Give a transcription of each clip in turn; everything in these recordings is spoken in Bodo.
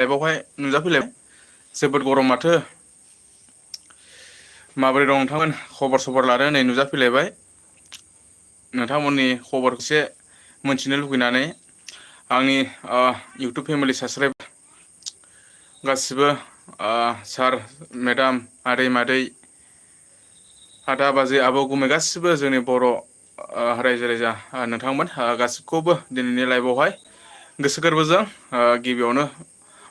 लाइभआवहाय नुजाफैलाय जोबोद गरम माथो माबोरै दं नोंथांमोन खबर सबर लादो नै नुजाफैलायबाय नोंथांमोननि खबरखौ एसे मोनथिनो लुगैनानै आंनि इउटुब फेमिलि साबसक्राइब गासिबो सार मेडाम आदै मादै आदा बाजै आबौ गुमै गासिबो जोंनि बर' रायजो राजा नोंथांमोन गासिबखौबो दिनैनि लाइफआवहाय गोसो गोरबोजों गिबियावनो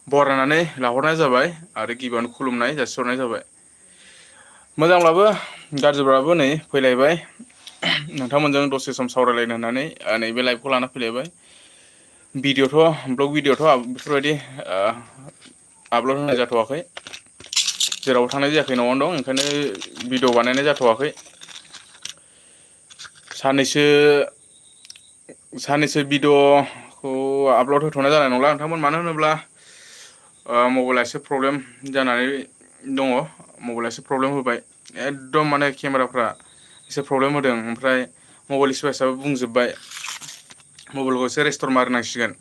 बरायनानै लाहरनाय जाबाय आरो गिबियावनो खुलुमनाय जासिहरनाय जाबाय मोजांब्लाबो गाज्रिब्लाबो नै फैलायबाय नोंथांमोनजों दसे सम सावरायलायनो होननानै नैबे लाइभखौ लाना फैलायबाय भिडिअ'थ' ब्लग भिडिअ'थ' बेफोरबायदि आपल'ड होनाय जाथ'वाखै जेरावबो थांनाय जायाखै न'आवनो दं ओंखायनो भिडिअ बानायनाय जाथ'वाखै साननैसो भिडिअ'खौ आपल'ड होथ'नाय जानाय नंला नोंथांमोन मानो होनोब्ला मबाइला एसे प्रब्लेम जानानै दङ मबाइला एसे प्रब्लेम होबाय एकदम माने केमेराफ्रा एसे प्रब्लेम होदों ओमफ्राय मबाइल स्पेसाबो बुंजोब्बाय मबाइलखौ एसे रेस्टर मारिनांसिगोन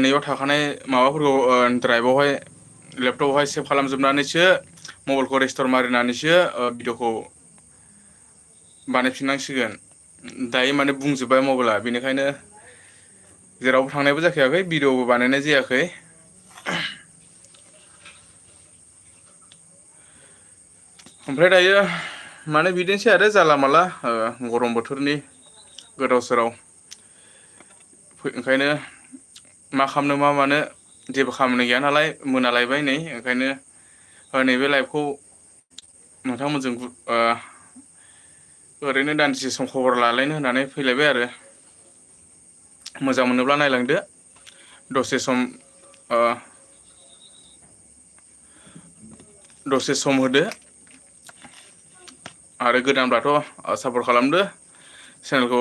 नैयाव थाखानाय माबाफोरखौ ड्राइभआवहाय लेपटपावहाय सेभ खालामजोबनानैसो मबाइलखौ रेस्टर मारिनानैसो भिडिअ'खौ बानायफिननांसिगोन दायो माने बुंजोब्बाय मबाइला बेनिखायनो जेरावबो थांनायबो जाखायाखै भिडिअ'बो बानायनाय जायाखै ओमफ्राय दायो माने बिदिनोसै आरो जाला माला गरम बोथोरनि गोदाव सोराव ओंखायनो मा खालामनो मा मानो जेबो खामानि गैया नालाय मोनालायबाय नै ओंखायनो नैबे लाइभखौ नोंथांमोनजों ओरैनो दान्दिसे सम खबर लालायनो होननानै फैलायबाय आरो मोजां मोनोब्ला नायलांदो दसे सम होदो आरो गोदानब्लाथ' सापर्ट खालामदो चेनेलखौ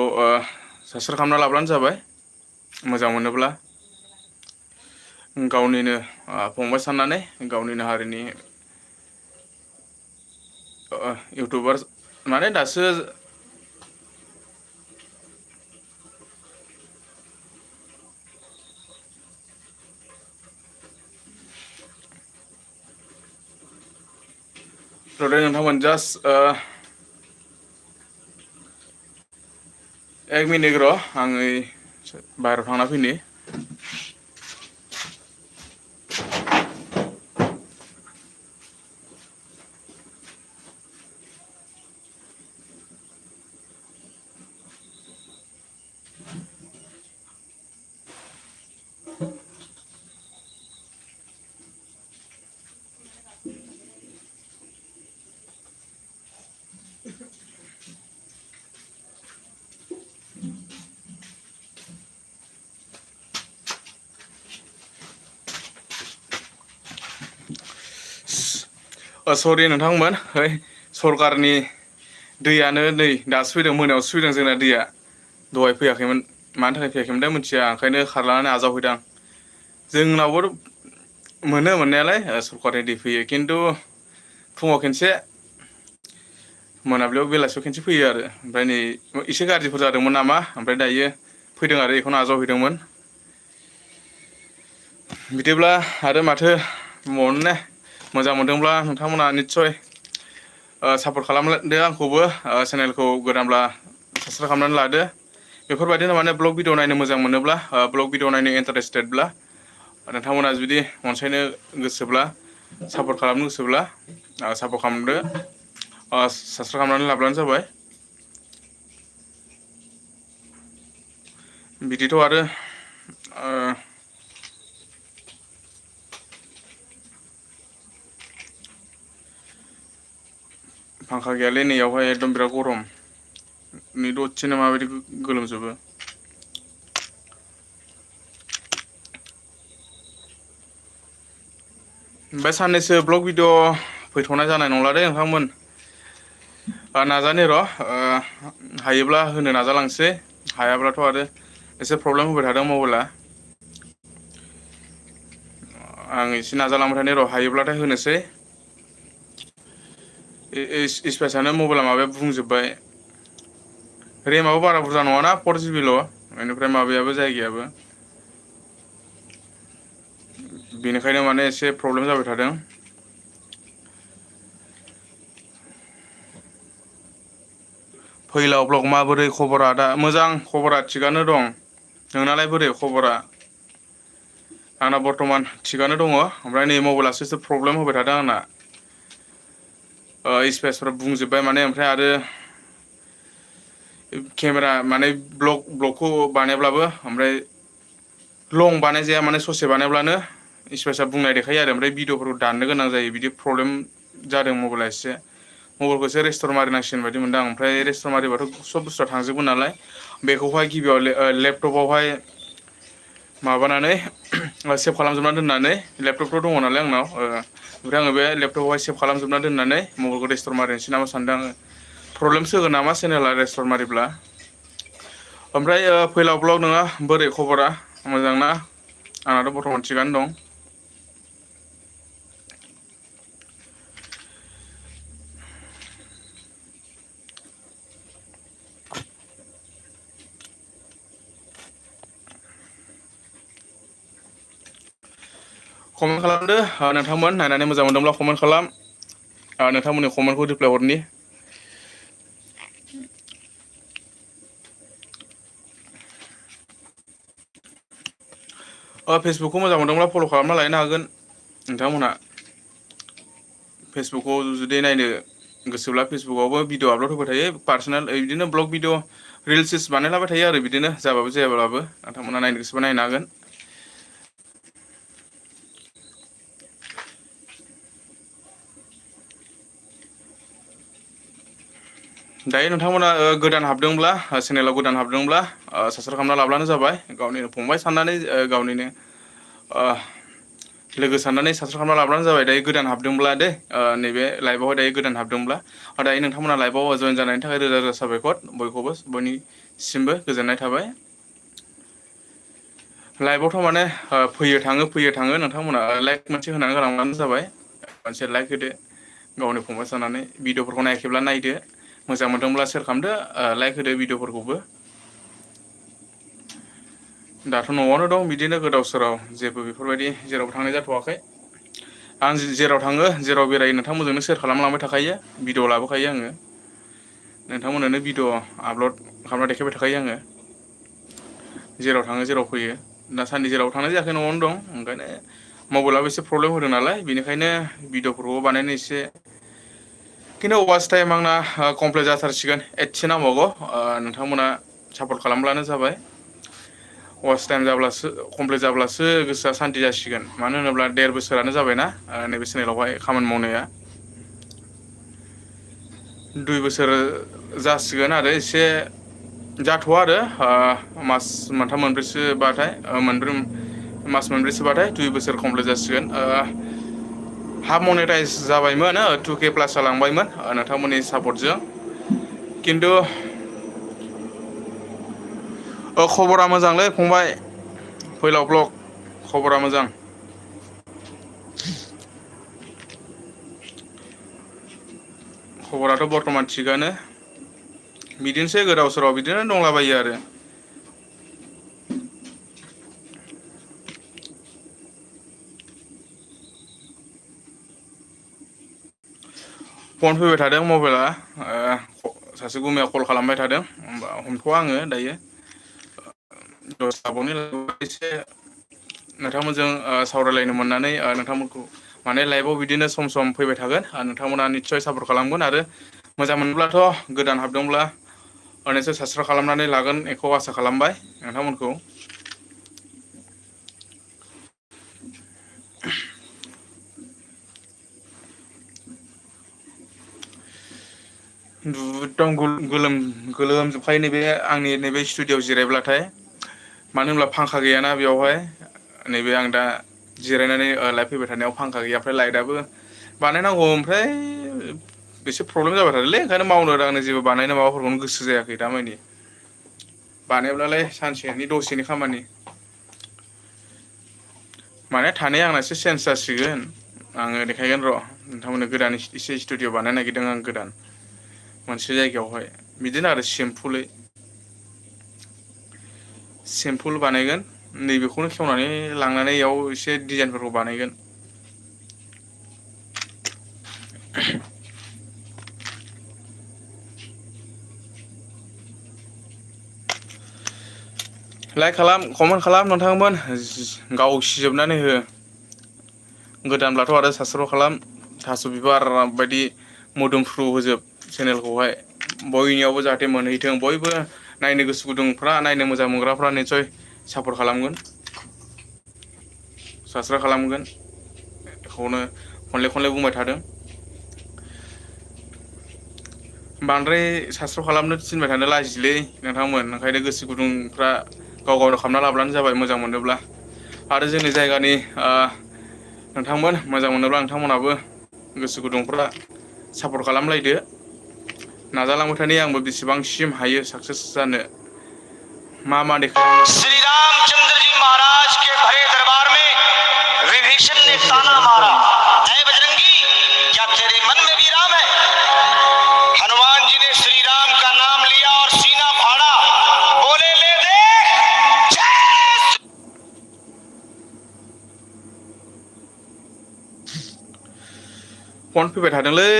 साबसक्राइब खालामना लाब्लानो जाबाय मोजां मोनोब्ला गावनिनो फंबाय साननानै गावनिनो हारिनि इउटुबार माने दासो नोंथांमोन जास्ट 1 मिनिट र' आं बाहेरायाव थांना फैनि सरि नोंथांमोन सरकारनि दैयानो नै दासो फैदों मोनायावसो फैदों जोंना दैया दहाय फैयाखैमोन मानि थाखाय फैयाखैमोन दा मिथिया ओंखायनो खारलानानै आजावहैदां जोंनावबो मोनो मोननायालाय सरकारनि दै फैयो खिन्थु फुङाव खनसे मोनाबिलियाव बेलासियाव खनसे फैयो आरो ओमफ्राय नै एसे गाज्रिफोर जादोंमोन नामा ओमफ्राय दायो फैदों आरो बेखौनो आजावहैदोंमोन बिदिब्ला आरो माथो बुंबावनो ने मोजां मोनदोंब्ला नोंथांमोना निस्सय सापर्ट खालामदो आंखौबो चेनेलखौ गोदानब्ला साबसक्राइब खालामनानै लादो बेफोरबायदिनो माने ब्लग भिडिअ नायनो मोजां मोनोब्ला ब्लग भिडिअ नायनो इन्टारेस्टेडब्ला नोंथांमोना जुदि अनसायनो गोसोब्ला सापर्ट खालामनो गोसोब्ला सापर्ट खालामदो साबसक्राइब खालामनानै लाब्लानो जाबाय बिदिथ' आरो फांखा गैयालै नैयावहाय एकदम बिराद गरम नै दसेनो माबायदि गोलोमजोबो ओमफ्राय साननैसो ब्लग भिडिअ फैथ'नाय जानाय नंला दे नोंथांमोन नाजानि र' हायोब्ला होनो नाजालांसै हायाब्लाथ' आरो एसे प्रब्लेम होबाय थादों मबाइला आं एसे नाजालांबाय थानि र' हायोब्लाथाय होनोसै स्पेसानो मबाइला माबाया बुंजोब्बाय रेमाबो बारा बुरजा नङाना 4 GB बेनिफ्राय माबायाबो जायगायाबो बेनिखायनो माने एसे प्रब्लेम जाबाय थादों। फैलाव ब्लग माबोरै खबरा? दा मोजां खबरा थिगानो दं। नोंनालाय बोरै खबरा? आंना बर्थमान थिगानो दङ। ओमफ्राय नै मबाइलासो एसे प्रब्लेम होबाय थादों आंना। स्पेसफोरा बुंजोब्बाय माने ओमफ्राय आरो केमेरा माने ब्लगखौ बानायब्लाबो ओमफ्राय लं बानायजाया माने ससे बानायब्लानो स्पेसा बुंनाय देखायो आरो ओमफ्राय भिडिअफोरखौ दाननो गोनां जायो बिदि प्रब्लेम जादों मबाइला एसे। मबाइलखौ एसे रेस्टर मारिनांसिगोन बायदि मोनदों आं। ओमफ्राय रेस्टर मारिबाथ' सब बुस्थुआ थांजोबगोन नालाय बेखौहाय गिबियाव लेपटपावहाय माबानानै सेभ खालामजोबना दोननानै लेपटपथ' दङ नालाय आंनाव ओमफ्राय आङो बे लेपटपावहाय सेभ खालामजोबना दोननानै मबाइलखौ रेस्टर मारिनोसै नामा सानदों आङो। प्रब्लेमसो होगोन नामा चेनेला रेस्टर मारिब्ला। ओमफ्राय फैलाव ब्लग नोङो बोरै खबरा मोजां ना? आंनाथ' बर्थमान थिगानो दं। कमेन्ट खालामदो नोंथांमोन नायनानै मोजां मोनदोंब्ला कमेन्ट खालाम। नोंथांमोननि कमेन्टखौ रिप्लाय हरनि। फेसबुकखौ मोजां मोनदोंब्ला फल' खालामना लायनो हागोन नोंथांमोनहा। फेसबुकखौ जुदि नायनो गोसोब्ला फेसबुकआवबो भिडिअ आपलड होबाय थायो पार्सनेल बिदिनो ब्लग भिडिअ रिल्स सिल्स बानायलाबाय थायो आरो बिदिनो जाबाबो जायाब्लाबो नोंथांमोना नायनो गोसोबा नायनो हागोन। दायो नोंथांमोना गोदान हाबदोंब्ला चेनेलाव गोदान हाबदोंब्ला साबसक्राइब खालामना लाब्लानो जाबाय। गावनिनो फंबाय साननानै गावनिनो लोगो साननानै साबसक्राइब खालामना लाब्लानो जाबाय दायो गोदान हाबदोंब्ला दे नैबे लाइभआवहाय दायो गोदान हाबदोंब्ला दायो नोंथांमोना लाइभआव जयेन जानायनि थाखाय रोजा रोजा साबायखर बयखौबो बयनिसिमबो गोजोननाय थाबाय। लाइभआवथ' माने फैयो थाङो नोंथांमोना लाइक मोनसे होनानै गालांब्लानो जाबाय। मोनसे लाइक होदो गावनि फंबाय साननानै भिडिअफोरखौ नायाखैब्ला नायदो। मोजां मोनदोंब्ला सेयार खालामदो लाइक होदो भिडिअफोरखौबो। दाथ' न'आवनो दं बिदिनो गोदाव सोराव जेबो बेफोरबायदि जेरावबो थांनाय जाथ'वाखै। आं जेराव थाङो जेराव बेरायो नोंथांमोनजोंनो सेयार खालामलांबाय थाखायो भिडिअ लाबोखायो आङो। नोंथांमोननोनो भिडिअ आपल'ड खालामना देखायबाय थाखायो आङो। जेराव थाङो जेराव फैयो दासान्दि जेराव थांनाय जायाखै न'आवनो दं ओंखायनो मबाइलाबो एसे प्रब्लेम होदों नालाय बेनिखायनो भिडिअफोरखौबो बानायनो एसे खिन्थु वाच टाइम आंना कमप्लिट जाथारसिगोन 8 नांबावगौ नोंथांमोना सापर्ट खालामब्लानो जाबाय। वाच टाइम जाब्लासो कमप्लिट जाब्लासो गोसोआ सान्ति जासिगोन मानो होनोब्ला 1.5 बोसोरानो जाबायना नैबे चेनेलावहाय खामानि मावनाया। 2 बोसोर जासिगोन आरो एसे जाथ'आ आरो मास मोनथाम मोनब्रैसो बाथाय मास मोनब्रैसोबाथाय 2 बोसोर कमप्लिट जासिगोन। हाफ मनेटाइस जाबायमोन 2K प्लास जालांबायमोन नोंथांमोननि सापर्टजों खिन्थु खबरा मोजांलै फंबाय फैलाव ब्लग खबरा मोजां। खबराथ' बर्थमान थिगानो बिदिनोसै गोदाव सोराव बिदिनो दंलाबायो आरो। फन फैबाय थादों मबाइला सासे गुमैया कल खालामबाय थादों होमबा हमथ'आ आङो दायो। दसे एसे नोंथांमोनजों सावरायलायनो मोननानै नोंथांमोनखौ माने लाइभआव बिदिनो सम सम फैबाय थागोन नोंथांमोना निस्सय सापर्ट खालामगोन आरो मोजां मोनब्लाथ' गोदान हाबदोंब्ला निस्सय साबसक्राइब खालामनानै लागोन बेखौ आसा खालामबाय नोंथांमोनखौ। एकदम गोलोमजोबखायो नैबे आंनि नैबे स्टुडिअआव जिरायब्लाथाय मानो होनब्ला फांखा गैयाना बेयावहाय नैबे आं दा जिरायनानै लाइभ फैबाय थानायाव फांखा गैया ओमफ्राय लाइटआबो बानायनांगौ ओमफ्राय एसे प्रब्लेम जाबाय थादोंलै ओंखायनो मावनो दांनो जेबो बानायनो माबाफोरखौनो गोसो जायाखै दामानि बानायब्लालाय सानसेनि दसेनि खामानि माने थानाया आंना एसे चेन्ज जासिगोन आङो देखायगोन र' नोंथांमोननो गोदान एसे स्टुडिअ बानायनो नागिरदों आं गोदान मोनसे जायगायावहाय बिदिनो आरो सिम्पलै बानायगोन नैबेखौनो खेवनानै लांनानै इयाव एसे डिजाइनफोरखौ बानायगोन। लाइक खालाम कमेन्ट खालाम नोंथांमोन गाव सिजोबनानै हो। गोदानब्लाथ' आरो साबसक्राइब खालाम थास' बिबार बायदि मोदोमफ्रु होजोब चेनेलखौहाय बयनियावबो जाहाथे मोनहैथों बयबो नायनो गोसो गुदुंफ्रा नायनो मोजां मोनग्राफ्रा निसय सापर्ट खालामगोन साबसक्राइब खालामगोन बेखौनो खनले खनले बुंबाय थादों। बांद्राय साबसक्राइब खालामनो थिनबाय थानो लाजिलै नोंथांमोन ओंखायनो गोसो गुदुंफ्रा गाव गावनो खालामना लाब्लानो जाबाय मोजां मोनोब्ला आरो जोंनि जायगानि नोंथांमोन मोजां मोनोब्ला नोंथांमोनहाबो गोसो गुदुंफ्रा सापर्ट खालामलायदो। नाजालांबाय थानि आंबो बेसेबांसिम हायो साक्सेस जानो मा मा देखाय श्री रामचंद्र जी महाराज के भरे दरबार में विभीषण ने ताना मारा ऐ बजरंगी क्या तेरे मन में भी राम है। हनुमान जी ने श्री राम का नाम लिया और सीना फाड़ा बोले ले देख फन फैबाय थादोंलै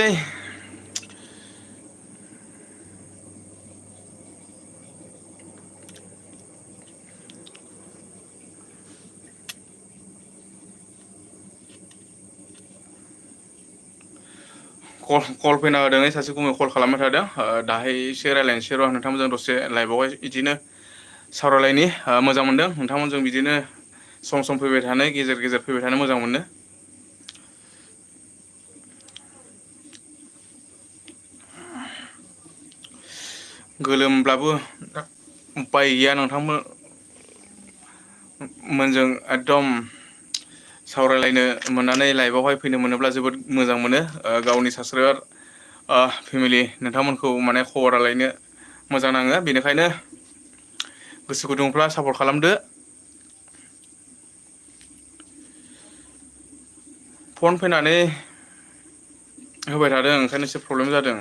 कल फैना होदों सासे गुमै कल खालामबाय थादों दाहायसो रायज्लायनोसै र' नोंथांमोनजों दसे लाइभआवहाय बिदिनो सावरायलायनि मोजां मोनदों नोंथांमोनजों बिदिनो सम सम फैबाय थानो गेजेर गेजेर फैबाय थानो मोजां मोनो। गोलोमब्लाबो उफाय गैया नोंथांमोन मोनजों एकदम सावरायलायनो मोननानै लाइभआवहाय फैनो मोनोब्ला जोबोद मोजां मोनो गावनि साबसक्राइबार फेमिलि नोंथांमोनखौ माने खबर लालायनो मोजां नाङो बेनिखायनो गोसो गुदुंफ्रा सापर्ट खालामदो। फन फैनानै होबाय थादों ओंखायनो एसे प्रब्लेम जादों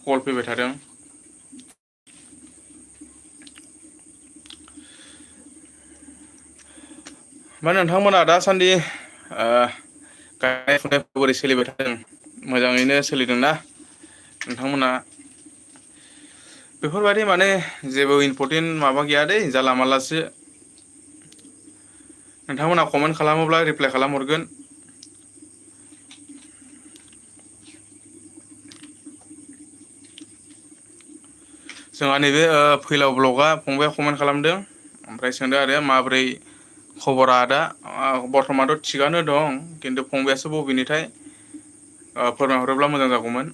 कल फैबाय थादों। ओमफ्राय नोंथांमोना दासान्दि गायनाय फुनायफोरा बोरै सोलिबाय थादों मोजाङैनो सोलिदोंना नोंथांमोना बेफोरबायदि माने जेबो इम्पर्टेन्ट माबा गैया दै जानला मानलासो नोंथांमोना कमेन्ट खालामोब्ला रिप्लाइ खालामहरगोन। जोंहा नैबे फैलाव ब्लगआ फंबाया कमेन्ट खालामदों ओमफ्राय सोंदों आरो माबोरै खबरा दा बर्थमानथ' थिगानो दं खिन्थु फंबायासो बबेनिथाय फोरमायहरोब्ला मोजां जागौमोन।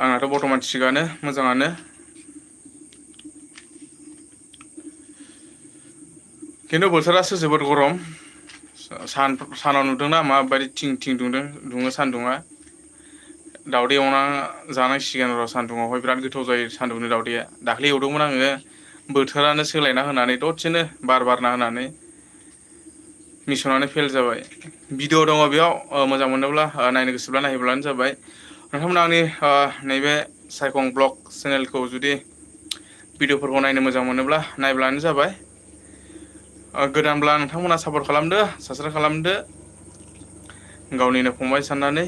आंनाथ' बर्थमान थिगानो मोजाङानो खिन्थु बोथोरासो जोबोद गरम सानाव नुदोंना माबायदि थिं थिं दुङो सान्दुङा दावदै एवना जानांसिगोन र' सान्दुङावहाय बिराद गोथाव जायो सान्दुंनि दावदैया दाख्लै एवदोंमोन आङो बोथोरानो सोलायना होनानै दसेनो बार बारना होनानै मिसनानो फेल जाबाय भिडिअ दङ बेयाव मोजां मोनोब्ला नायनो गोसोब्ला नायहोब्लानो जाबाय। नोंथांमोना आंनि नैबे सायखं ब्लग चेनेलखौ जुदि भिडिअफोरखौ नायनो मोजां मोनोब्ला नायब्लानो जाबाय। गोदानब्ला नोंथांमोना सापर्ट खालामदो साबसक्राइब खालामदो गावनिनो फंबाय साननानै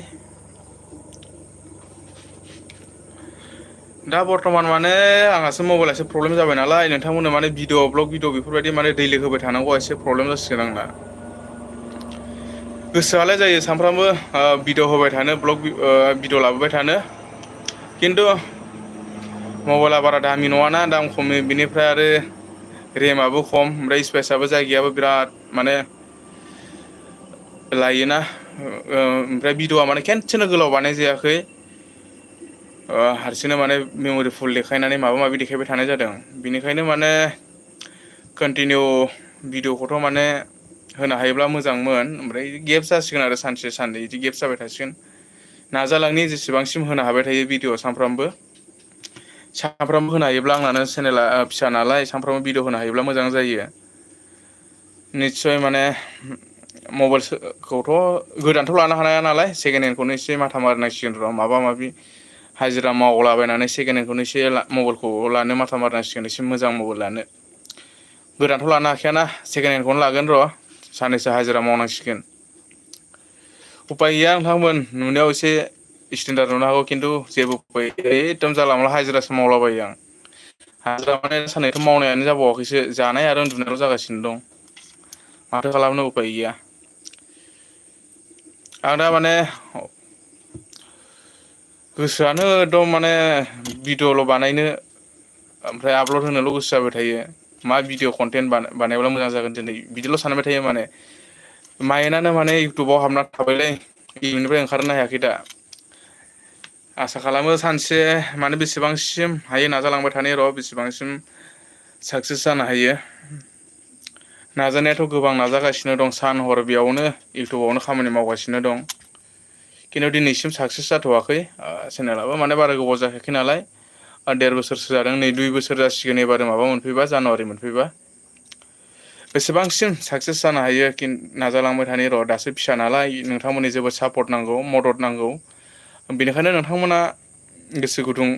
दा बर्थमान माने आंहासो मबाइला एसे प्रब्लेम जाबाय नालाय नोंथांमोननो माने भिडिअ ब्लग भिडिअ बेफोरबायदि माने दैलि होबाय थानांगौआ एसे प्रब्लेम जासिगोन आंना गोसोआलाय जायो सानफ्रामबो भिडिअ होबाय थानो ब्लग भिडिअ लाबोबाय थानो खिन्थु मबाइला बारा दामि नङाना दाम खमनि बिनिफ्राय आरो रेमाबो खम ओमफ्राय स्पेसाबो जायगायाबो बिराद माने लायोना ओमफ्राय भिडिअआ माने खेनसेनो गोलाव बानाय जायाखै हारसिंनो माने मेम'रि फुल देखायनानै माबा माबि देखायबाय थानाय जादों बेनिखायनो माने कन्टिनिउ भिडिअखौथ' माने होनो हायोब्ला मोजांमोन ओमफ्राय गेप्स जासिगोन आरो सानसे साननै बिदि गेप्स जाबाय थासिगोन नाजालांनि जेसेबांसिम होनो हाबाय थायो भिडिअ सानफ्रामबो होनो हायोब्ला आंनानो चेनेला फिसा नालाय सानफ्रामबो भिडिअ होनो हायोब्ला मोजां जायो निस्सय माने मबाइलखौथ' गोदानथ' लानो हाया नालाय सेकेन्ड हेन्दखौनो एसे माथा मारिनांसिगोन र' माबा माबि हाजिरा मावलाबायनानै सेकेन्ड हेन्डखौनो एसे मबाइलखौ लानो माथा मारिनांसिगोन, एसे मोजां मबाइल लानो। गोदानथ' लानो हाखायाना, सेकेन्ड हेन्डखौनो लागोन र', साननैसो हाजिरा मावनांसिगोन। उफाय गैया नोंथांमोन, नुनायाव एसे स्टेन्डार्ड नुनो हागौ खिन्थु जेबो उफाय गैया, एकदम जानला मोनला हाजिरासो मावलाबायो आं। हाजिरा माने साननैथ' मावनायानो जाबावाखैसो, जानाय आरो उन्दुनायल' जागासिनो दं। माथो खालामनो उफाय गैया। आं दा माने गोसोआनो एकदम माने भिडिअ'ल' बानायनो ओमफ्राय आपलड होनोल' गोसो जाबाय थायो। मा भिडिअ कन्टेन्ट बानायब्ला मोजां जागोन दिनै बिदिल' सानबाय थायो माने। माइन्दआनो माने इउटुबाव हाबना थाबायलै, इउटुबनिफ्राय ओंखारनो हायाखै दा। आसा खालामो सानसे माने बेसेबांसिम हायो नाजालांबाय थानि र', बेसेबांसिम साक्सेस जानो हायो। नाजानायाथ' गोबां नाजागासिनो दं, सान हर बेयावनो इउटुबावनो खामानि मावगासिनो दं। खिन्थु दिनैसिम साक्सेस जाथ'वाखै। चेनेलाबो माने बारा गोबाव जायाखै नालाय, 1.5 बोसोरसो जादों, नै 2 बोसोर जासिगोन एबार माबा मोनफैबा, जानुवारि मोनफैबा। बेसेबांसिम साक्सेस जानो हायो नाजालांबाय थानि र', दासो फिसा नालाय नोंथांमोननि जोबोद सापर्ट नांगौ, मदद नांगौ। बेनिखायनो नोंथांमोना गोसो गुदुं,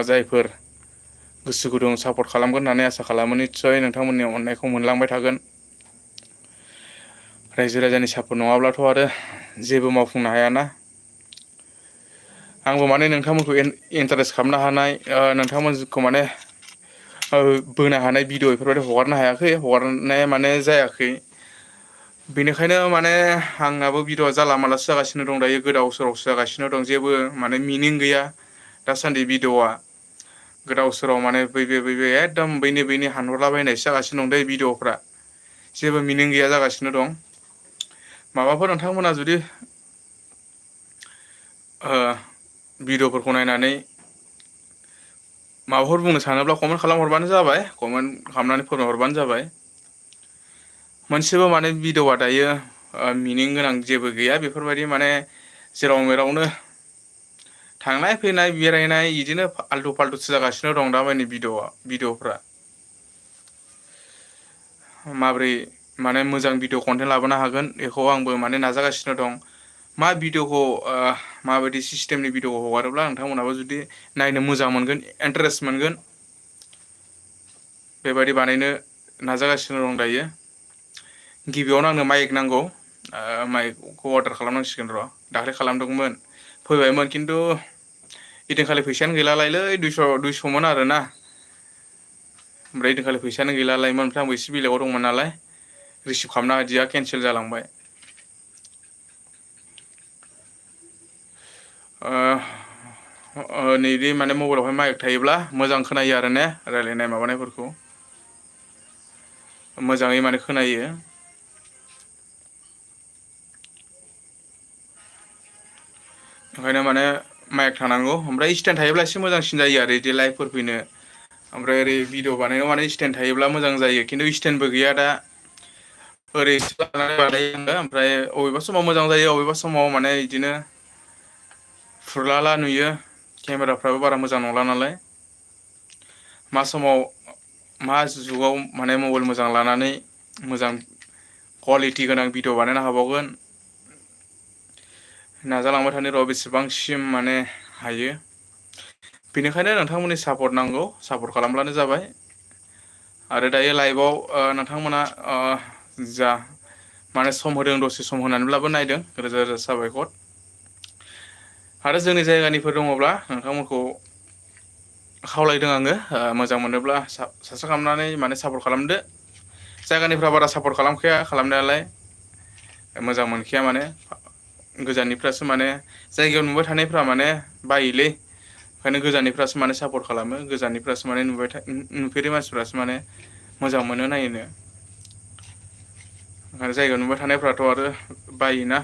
जायफोर गोसो गुदुं सापर्ट खालामगोन होननानै आसा खालामो, निस्सय नोंथांमोननि अननायखौ मोनलांबाय थागोन। रायजो राजानि सापर्ट नङाब्लाथ' आरो जेबो मावफुंनो हायाना। आंबो माने नोंथांमोनखौ इन्टारेस्ट खालामनो हानाय, नोंथांमोनखौ माने बोनो हानाय भिडिअ बेफोरबायदि हगारनो हायाखै, हगारनाया माने जायाखै। बेनिखायनो माने आंनाबो भिडिअ'आ जानला मानलासो जागासिनो दं दायो, गोदाव सोरावसो जागासिनो दं। जेबो माने मिनिं गैया दासान्दि भिडिअ'आ। गोदाव सोराव माने बैबे एकदम बैनि हानहरलाबायनायसो जागासिनो दं दै भिडिअ'फ्रा। जेबो मिनिं गैया जागासिनो दं। माबाफोर नोंथांमोना जुदि भिडिअ'फोरखौ नायनानै माबाफोर बुंनो सानोब्ला कमेन्ट खालामहरबानो जाबाय, कमेन्ट खालामनानै फोरमायहरबानो जाबाय। मोनसेबो माने भिडिअ'आ दायो मिनिं गोनां जेबो गैया, बेफोरबायदि माने जेराव मेरावनो थांनाय फैनाय बेरायनाय बिदिनो आल्थु फाल्थुसो जागासिनो दं दा मानि भिडिअ'फ्रा। माबोरै माने मोजां भिडिअ कन्टेन्ट लाबोनो हागोन बेखौ आंबो माने नाजागासिनो दं। मा भिडिअ'खौ माबायदि सिस्टेमनि भिडिअ'खौ हगारोब्ला नोंथांमोनहाबो जुदि नायनो मोजां मोनगोन, इन्टारेस्ट मोनगोन, बेबायदि बानायनो नाजागासिनो दं दायो। गिबियावनो आंनो माइक नांगौ, माइकखौ अर्डार खालामनांसिगोन र'। दाख्लै खालामदोंमोन, फैबायमोन, खिन्थु ओइदिनखालि फैसायानो गैलालायलै, 200मोन आरोना। ओमफ्राय ओइदिनखालि फैसायानो गैलालायमोन, ओमफ्राय आंबो एसे बेलेगाव दंमोन नालाय, रिसिभ खालामनो हादिया, केनसेल जालांबाय। नैबे माने मबाइलावहाय माइक थायोब्ला मोजां खोनायो आरो ने, रायलायनाय माबानायफोरखौ मोजाङै माने खोनायो। ओंखायनो माने माइक थानांगौ, ओमफ्राय स्टेन्ड थायोब्ला एसे मोजांसिन जायो आरो बिदि लाइभफोर फैनो। ओमफ्राय ओरै भिडिअ बानायनायाव माने स्टेन्ड थायोब्ला मोजां जायो, खिन्थु स्टेन्डबो गैया दा। ओरैसो लानानै बानायो आङो, ओमफ्राय अबेबा समाव मोजां जायो, अबेबा समाव माने बिदिनो फुरलाला नुयो, केमेराफ्राबो बारा मोजां नंला नालाय। मा समाव मा जुगाव माने मबाइल मोजां लानानै मोजां कुवालिटि गोनां भिडिअ बानायनो हाबावगोन, नाजालांबाय थानि र', बेसेबांसिम माने हायो। बेनिखायनो नोंथांमोननि सापर्ट नांगौ, सापर्ट खालामब्लानो जाबाय। आरो दायो लाइभआव नोंथांमोना जा माने सम होदों, दसे सम होनानैब्लाबो नायदों, रोजा रोजा साबायखर। आरो जोंनि जायगानिफोर दङब्ला नोंथांमोनखौ खावलायदों आङो, मोजां मोनोब्ला साबसक्राइब खालामनानै माने सापर्ट खालामदो। जायगानिफ्रा बारा सापर्ट खालामखाया खालामनायालाय, मोजां मोनखाया माने। गोजाननिफ्रासो माने, जायगायाव नुबाय थानायफ्रा माने बायोलै। ओंखायनो गोजाननिफ्रासो माने सापर्ट खालामो, गोजाननिफ्रासो माने नुफेरै मानसिफ्रासो माने मोजां मोनो नायनो। ओंखायनो जायगायाव नुबाय थानायफ्राथ' आरो बायोना।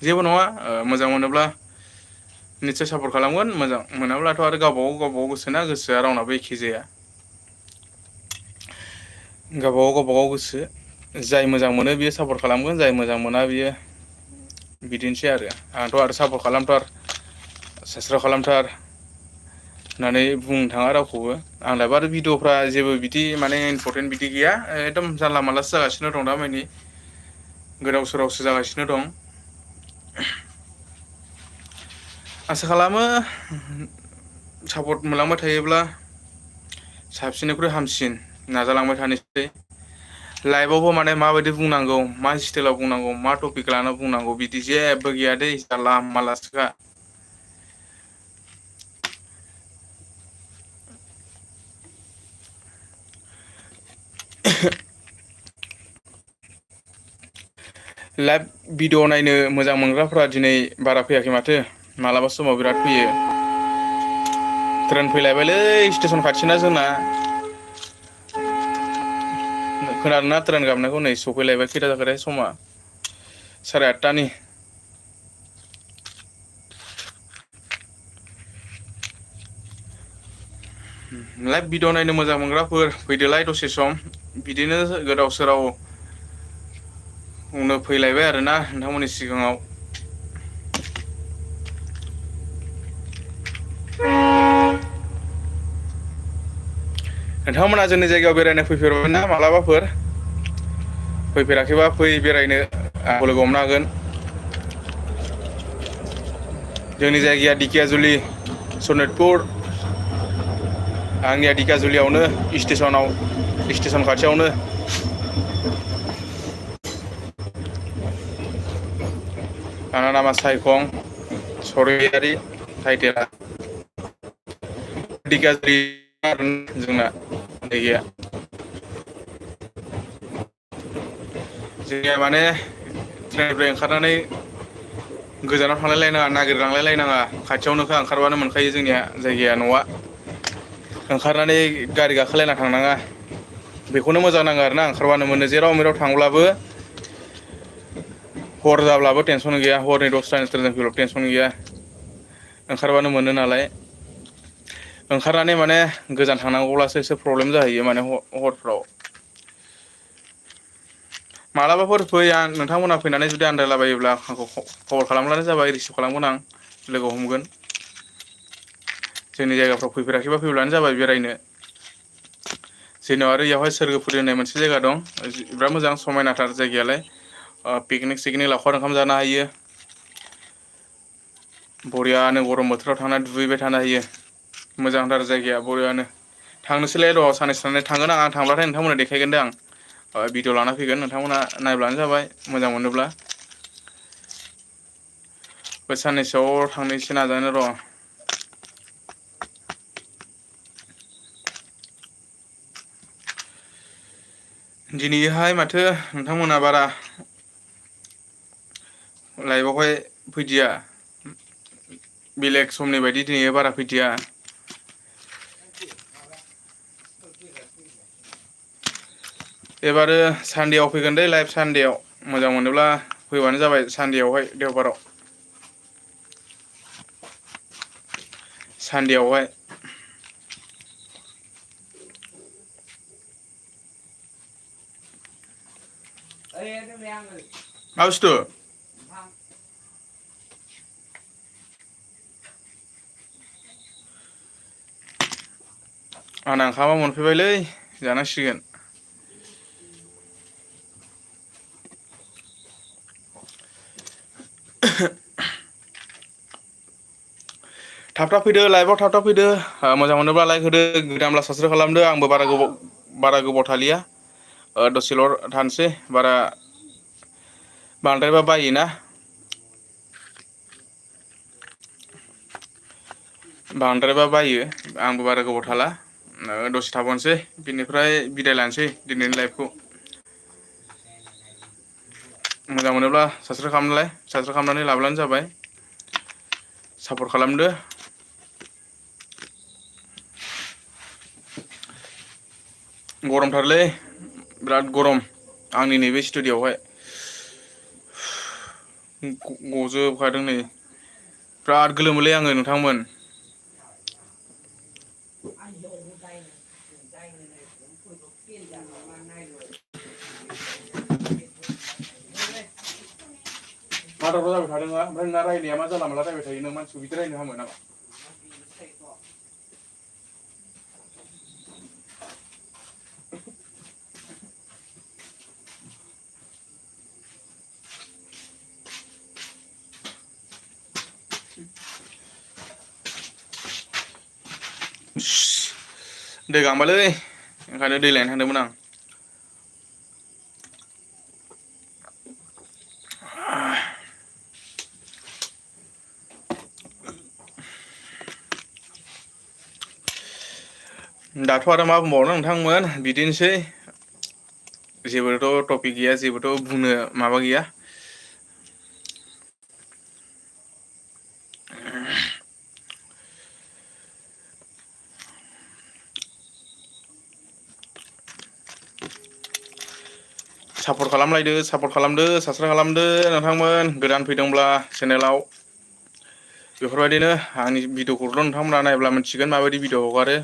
जेबो नङा, मोजां मोनोब्ला निस्सय सापर्ट खालामगोन, मोजां मोनाब्लाथ' आरो गावबागाव गोसोना, गोसोआ रावनाबो एखे जाया। गावबागाव गोसो, जाय मोजां मोनो बियो सापर्ट खालामगोन, जाय मोजां मोना बियो बिदिनोसै आरो। आंथ' आरो सापर्ट खालामथार, साबसक्राइब खालामथार होननानै बुंनो थाङा रावखौबो। आंनाबो आरो भिडिअफ्रा जेबो बिदि माने इम्परटेन्ट बिदि गैया, एकदम जानला मानलासो जागासिनो दं दामानि, गोदाव सोरावसो जागासिनो दं। आसा खालामो सापर्ट मोनलांबाय थायोब्ला साबसिननिख्रुइ हामसिन नाजालांबाय थानोसै। लाइफआवबो माने माबायदि बुंनांगौ मा स्टाइलाव बुंनांगौ मा टपिक लाना बुंनांगौ बिदि जेबो गैया दै जारला मालासोखा। लाइभ भिडिअ नायनो मोजां मोनग्राफ्रा दिनै बारा फैयाखै माथो मालाबा समाव बिराद फैयो। ट्रेन फैलायबायलै स्टेसन खाथिना जोंना। खोनादोंना ट्रेन गाबनायखौ नै सफैलायबाय खैथा जाखोथाय समा 8:30। लाइभ भिडिअ नायनो मोजां मोनग्राफोर फैदोलाय दसे सम बिदिनो गोदाव सोराव बुंनो फैलायबाय आरोना नोंथांमोननि सिगाङाव। नोंथांमोना जोंनि जायगायाव बेरायनो फैफेरबायना मालाबाफोर? फैफेराखैबा फै बेरायनो आंखौ लोगो हमनो हागोन। जोंनि जायगाया दिखियाजुलि सनितपुर। आंनिया दिकियाजुलियावनो स्टेसन खाथियावनो। आंना नामा सायखं सरगियारि टाइटेला। दिकियाजुलि जोंना जायगाया। जोंनिया माने ट्रेननिफ्राय ओंखारनानै गोजानाव थांलायलायनाङा नागिरलांलायलायनाङा खाथियावनोखा ओंखारबानो मोनखायो जोंनिया जायगाया न'आ। ओंखारनानै गारि गाखोलायना थांनाङा। बेखौनो मोजां नाङो आरोना ओंखारबानो मोनो जेराव मेराव थांब्लाबो हर जाब्लाबो टेनसन गैया हरनि 10थानि ट्रेनजों फैब्लाबो टेनसन गैया। ओंखारबानो मोनो नालाय। ओंखारनानै माने गोजान थांनांगौब्लासो एसे प्रब्लेम जाहैयो माने हरफ्राव। मालाबाफोर फै नोंथांमोना फैनानै जुदि आन्दायलाबायोब्ला आंखौ खबर खालामब्लानो जाबाय रिसिभ खालामगोन आं लोगो हमगोन। जोंनि जायगाफ्राव फैफेराखैबा फैब्लानो जाबाय बेरायनो। जोंनियाव आरो इयावहाय सोरगोफुरि होननाय मोनसे जायगा दं बिराद मोजां समायनाथार जायगायालाय। पिकनिक सिकनिक लावखार ओंखाम जानो हायो। बरियानो गरम बोथोराव थांनानै दुगैबाय थानो हायो। मोजांथार जायगाया बरियानो। थांनोसैलाय र' साननैसो थानानै थांगोन आं थांब्लाथाय नोंथांमोननो देखायगोन दे आं भिडिअ लाना फैगोन नोंथांमोना नायब्लानो जाबाय मोजां मोनोब्ला। बे साननैसोआव थांनोसै नाजानो र'। दिनैहाय माथो नोंथांमोना बारा लाइभआवहाय फैदिया। बेलेग समनि बायदि दिनै बारा फैदिया। एबारो सानदेआव फैगोन दै लाइभ सानदेआव मोजां मोनोब्ला फैबानो जाबाय सानदेआवहाय देवबाराव। सानदेआवहाय। मा बुस्थु? आंना ओंखामा मोनफैबायलै जानांसिगोन। थाब थाब फैदो लाइभआव थाब थाब फैदो मोजां मोनोब्ला लाइक होदो गोदानब्ला साबसक्राइब खालामदो आंबो बारा गोबाव थालिया दसेल' थानोसै बांद्रायबा बायोना। बांद्रायबा बायो आंबो बारा गोबाव थाला दसे थाबावनोसै बिनिफ्राय बिदाय लानोसै दिनैनि लाइफखौ। मोजां मोनोब्ला साबसक्राइब खालामनानै लाब्लानो जाबाय। सापर्ट खालामदो। गरमथारलै बिराद गरम आंनि नैबे स्टुडिअ'आवहाय। गजोबखादों नै बिराद गोलोमोलै आङो नोंथांमोन। मा दावराव जाबाय थादों ओमफ्राय नोंना रायनाया मा जानला मोनला रायबाय थायो नों मानसिखौ बिदि रायनो हामो नामा? दै गांबायलै ओंखायनो दै लायनो थांदोंमोन आं। दाथ' आरो मा बुंबावनो नोंथांमोन बिदिनोसै जेबोथ' टपिक गैया जेबोथ' बुंनो माबा गैया। सापर्ट खालामलायदो सापर्ट खालामदो साबसक्राइब खालामदो नोंथांमोन गोदान फैदोंब्ला चेनेलाव बेफोरबायदिनो आंनि भिडिअ'खौल' नोंथांमोना नायब्ला मिथिगोन माबायदि भिडिअ' हगारो।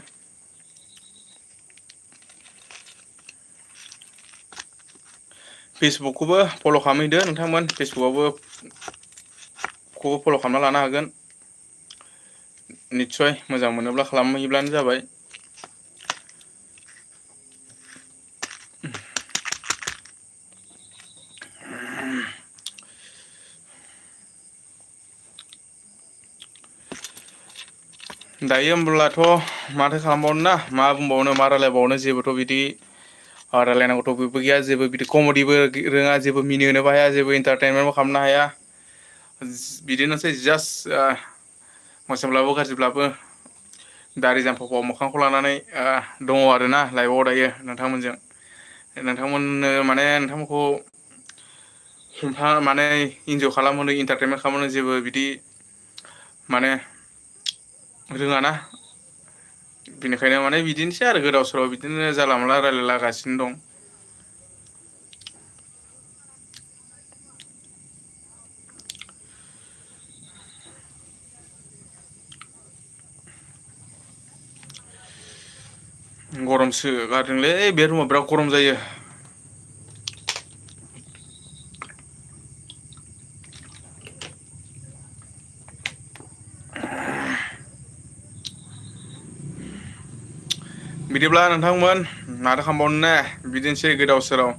फेसबुकखौबो फल' खालामहैदो नोंथांमोन फेसबुकआवबो फल' खालामना लानो हागोन। निस्सय मोजां मोनोब्ला खालामहैब्लानो जाबाय। दायो होमब्लाथ' माथो खालामबावनो ना मा बुंबावनो मा रायलायबावनो जेबोथ' बिदि रायलायनांगौ टपिकबो गैया जेबो बिदि कमेडिबो रोङा जेबो मिनिहोनोबो हाया जेबो इन्टारटेनमेन्टबो खालामनो हाया। बिदिनोसै जास्ट मोजांब्लाबो गाज्रिब्लाबो दारि जाम्फाफ्राव मोखांखौ लानानै दङ आरोना लाइभआव दायो नोंथांमोनजों। नोंथांमोननो माने नोंथांमोनखौ माने इन्जय खालामहोनो इन्टारटेनमेन्ट खालामहोनो जेबो बिदि माने रोङाना। बेनिखायनो माने बिदिनोसै आरो गोदाव सोराव बिदिनो जानला मोनला रायलायलागासिनो दं। गरमसो गारदोंलै बे रुमाव बिराद गरम जायो। बिदिब्ला नोंथांमोन माथो खालामबावनो ने बिदिनोसै गोदाव सोराव।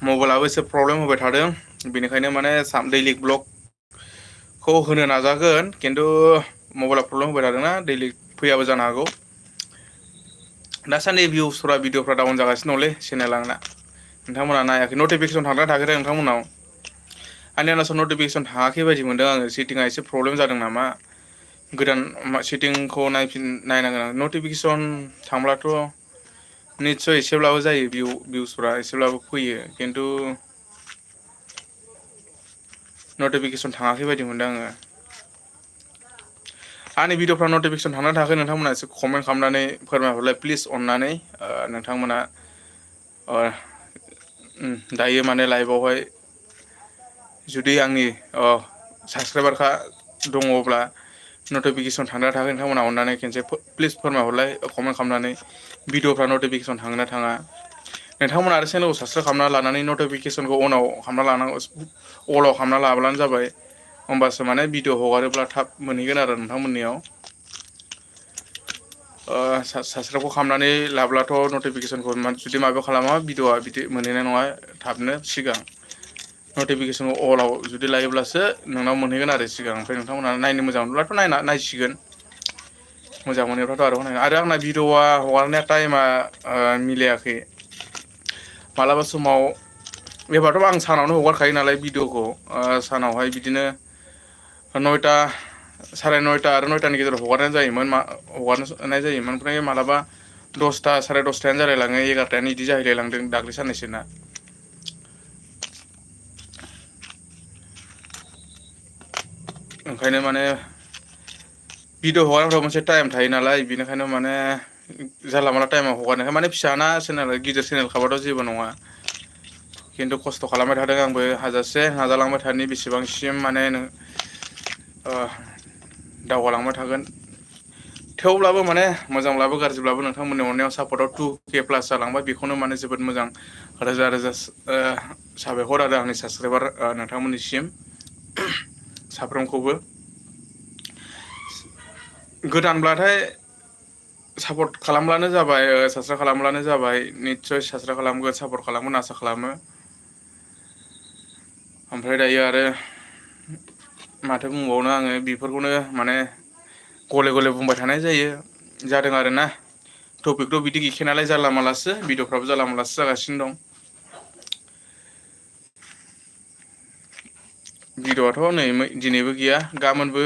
मबाइलाबो एसे प्रब्लेम होबाय थादों बेनिखायनो माने दैलिक ब्लक खौ होनो नाजागोन खिन्थु मबाइला प्रब्लेम होबाय थादोंना दैलिग फैयाबो जानो हागौ। दासान्दि भिउसफोरा भिडिअफ्रा डाउन जागासिनो दंलै चेनेला आंना। नोंथांमोनहा नायाखै नटिफिकेसन थांदोंना थाङाखैथाय नोंथांमोननाव? आंनि आन्दासाव नटिफिकेसन थाङाखै बायदि मोनदों आङो सेटिंआ एसे प्रब्लेम जादों नामा। गोदान सेटिंखौ नायनांगोन आं नटिफिकेसन थांब्लाथ' निस्सय एसेब्लाबो जायो भिउसफ्रा एसेब्लाबो फैयो खिन्थु नटिफिकेसन थाङाखै बायदि मोनदों आङो। आंनि भिडिअफ्रा नटिफिकेसन थांदोंना थाङाखै नोंथांमोना एसे कमेन्ट खालामनानै फोरमायहरलाय प्लिज अननानै। नोंथांमोना दायो माने लाइभआवहाय जुदि आंनि साबसक्राइबारफ्रा दङब्ला नटिफिकेसन थांदोंना थाङाखै नोंथांमोना अननानै खेनसे प्लिज फोरमायहरलाय कमेन्ट खालामनानै। भिडिअफ्रा नटिफिकेसन थाङोना थाङा। नोंथांमोना आरो चेनेलखौ साबसक्राइब खालामना लानानै नटिफिकेसनखौ अनाव खालामना लानांगौ। अलाव खालामना लाब्लानो जाबाय होमबासो माने भिडिअ हगारोब्ला थाब मोनहैगोन आरो नोंथांमोननियाव। साबसक्राइबखौ खालामनानै लाब्लाथ' नटिफिकेसनखौ जुदि माबायाव खालामा भिडिअआ बिदि मोनहैनाय नङा थाबनो सिगां। नटिफिकेसनखौ अलाव जुदि लायोब्लासो नोंनाव मोनहैगोन आरो सिगां ओमफ्राय नोंथांमोनहा नायनो मोजां मोनब्लाथ' नायसिगोन। मोजां मोनोब्लाथ' आरो आंना भिडिअआ हगारनाया टाइमा मिलायाखै। मालाबा समाव एबारथ' आं सानावनो हगारखायो नालाय भिडिअखौ सानावहाय बिदिनो 9ता साराय 9ता आरो 9तानि गेजेराव हगारनाय जायोमोन ओमफ्राय मालाबा 10ता साराय 10तायानो जालायलाङो 11तायानो बिदि जाहैलायलांदों दाख्लै साननैसोना। ओंखायनो माने भिडिअ हगारनांगौ मोनसे टाइम थायो नालाय बेनिखायनो माने जानला मोनला टाइमाव हगारनायखाय माने फिसाना चेनेला गिदिर चेनेलखाबाथ' जेबो नङा। खिन्थु खस्थ' खालामबाय थादों आंबो हाजासे नाजालांबाय थानि बेसेबांसिम माने दावगालांबाय थागोन। थेवब्लाबो माने मोजांब्लाबो गाज्रिब्लाबो नोंथांमोननि अननायाव सापर्टआव 2K प्लास जालांबाय बेखौनो माने जोबोद मोजां रोजा रोजा साबायखर आरो आंनि साबसक्राइबार नोंथांमोननिसिम। साफ्रोमखौबो गोदानब्लाथाय सापर्ट खालामब्लानो जाबाय साबसक्राइब खालामब्लानो जाबाय निस्सय साबसक्राइब खालामगोन सापर्ट खालामगोन आसा खालामो। ओमफ्राय दायो आरो माथो बुंबावनो आङो बेफोरखौनो माने गले गले बुंबाय थानाय जायो। जादों आरोना टपिकथ' बिदि गैखाया नालाय जाला मालासो भिडिअफ्राबो जाला मालासो जागासिनो दं। भिडिअ'आथ' नै दिनैबो गैया गाबोनबो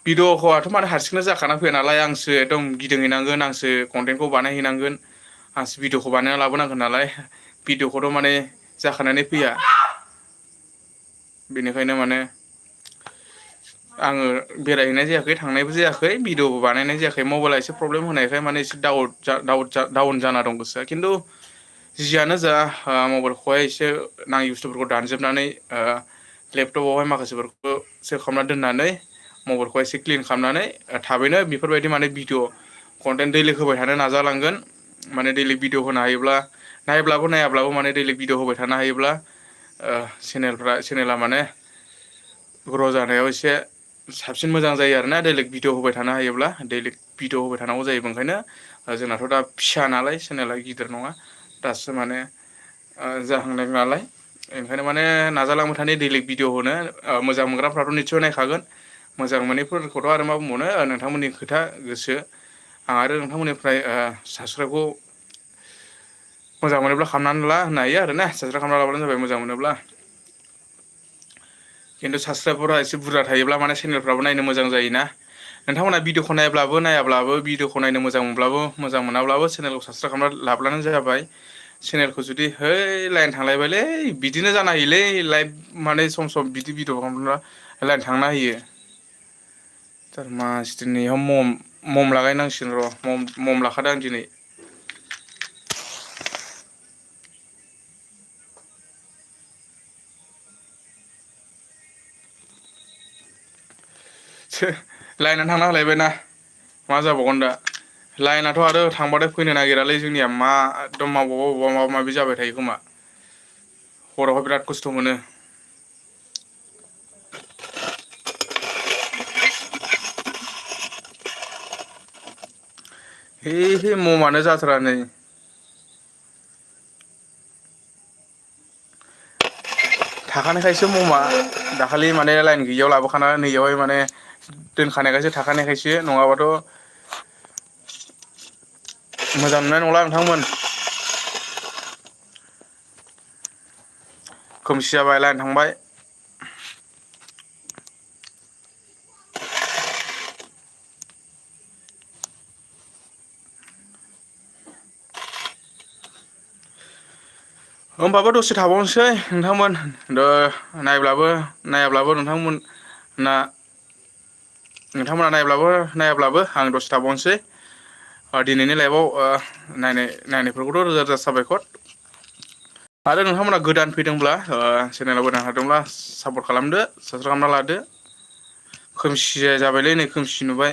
भिडिअ'खौथ' माने हारसिंनो जाखाना फैया नालाय आंसो एकदम गिदिंहैनांगोन आंसो कन्टेन्टखौ बानायहैनांगोन आंसो भिडिअ'खौ बानायना लाबोनांगोन नालाय भिडिअ'खौथ' माने जाखानानै फैया बेनिखायनो माने आङो बेरायहैनाय जायाखै थांनायबो जायाखै भिडिअबो बानायनाय जायाखै मबाइला एसे प्रब्लेम होनायखाय माने एसे डाउन जाना दं गोसोआ खिन्थु जियानो जा मबाइलखौहाय एसे नाङि बुस्थुफोरखौ दानजोबनानै लेपटपावहाय माखासेफोरखौ सेभ खालामना दोननानै मबाइलखौ एसे क्लिन खालामनानै थाबैनो बेफोरबायदि माने भिडिअ कन्टेन्ट दैलि होबाय थानो नाजालांगोन माने दैलि भिडिअ होनो हायोब्ला नायाब्लाबो माने दैलि भिडिअ होबाय थानो हायोब्ला चेनेला माने ग्र' जानायाव एसे साबसिन मोजां जायो आरोना दैलिक भिडिअ होबाय थानो हायोब्ला दैलिक भिडिअ होबाय थानांगौ जायो ओंखायनो जोंनाथ' दा फिसा नालाय चेनेला गिदिर नङा दासो माने जाहांदों नालाय ओंखायनो माने नाजालांबाय थानि दैलिक भिडिअ होनो मोजां मोनग्राफ्राथ' निस्सय नायखागोन मोजां मोनैफोरखौथ' आरो मा बुंबावनो नोंथांमोननि खोथा गोसो आं आरो नोंथांमोननिफ्राय साबसक्राइबखौ मोजां मोनोब्ला खालामनानै ला होनो हायो आरोना साबसक्राइब खालामना लाबानो जाबाय मोजां मोनोब्ला खिन्थु साबसक्राइबारफोरा एसे बुरजा थायोब्ला माने चेनेलफ्राबो नायनो मोजां जायोना नोंथांमोना भिडिअखौ नायाब्लाबो भिडिअखौ नायनो मोजां मोनब्लाबो मोजां मोनाब्लाबो चेनेलखौ साबसक्राइब खालामना लाब्लानो जाबाय चेनेलखौ जुदि है लाइन थांलायबायलै बिदिनो जाना होयोलै लाइभ माने सम बिदि भिडिअ खालामब्ला लाइन थांना होयो दिनैहाय मम लागायनांसिगोन र' मम लाखादों आं दिनै लाइनानो थांना होलायबायना मा जाबावगोन दा लाइनाथ' आरो थांबाथाय फैनो नागिरालै जोंनिया मा एकदम माबा माबि जाबाय थायो खोमा हरावहाय बिराद खस्थ' मोनो हे ममानो जाथारा नै थाखानायखायसो ममा दाखालि माने लाइन गैयियाव लाबोखाना नैयावहाय माने दोनखानायखायसो थाखानायखायसो नङाबाथ' मोजां नुनाय नंला नोंथांमोन खोमसि जाबाय लाइन थांबाय होमबाबो दसे थाबावनोसै नोंथांमोन नायाब्लाबो नोंथांमोना नायाब्लाबो आं दसे थाबावनोसै दिनैनि लाइफआव नायनायफोरखौथ' रोजा रोजा साबायखर आरो नोंथांमोना गोदान फैदोंब्ला चेनेलाव गोदान हादोंब्ला सापर्ट खालामदो साबसक्राइब खालामना लादो खोमसि जाबायलै नै खोमसि नुबाय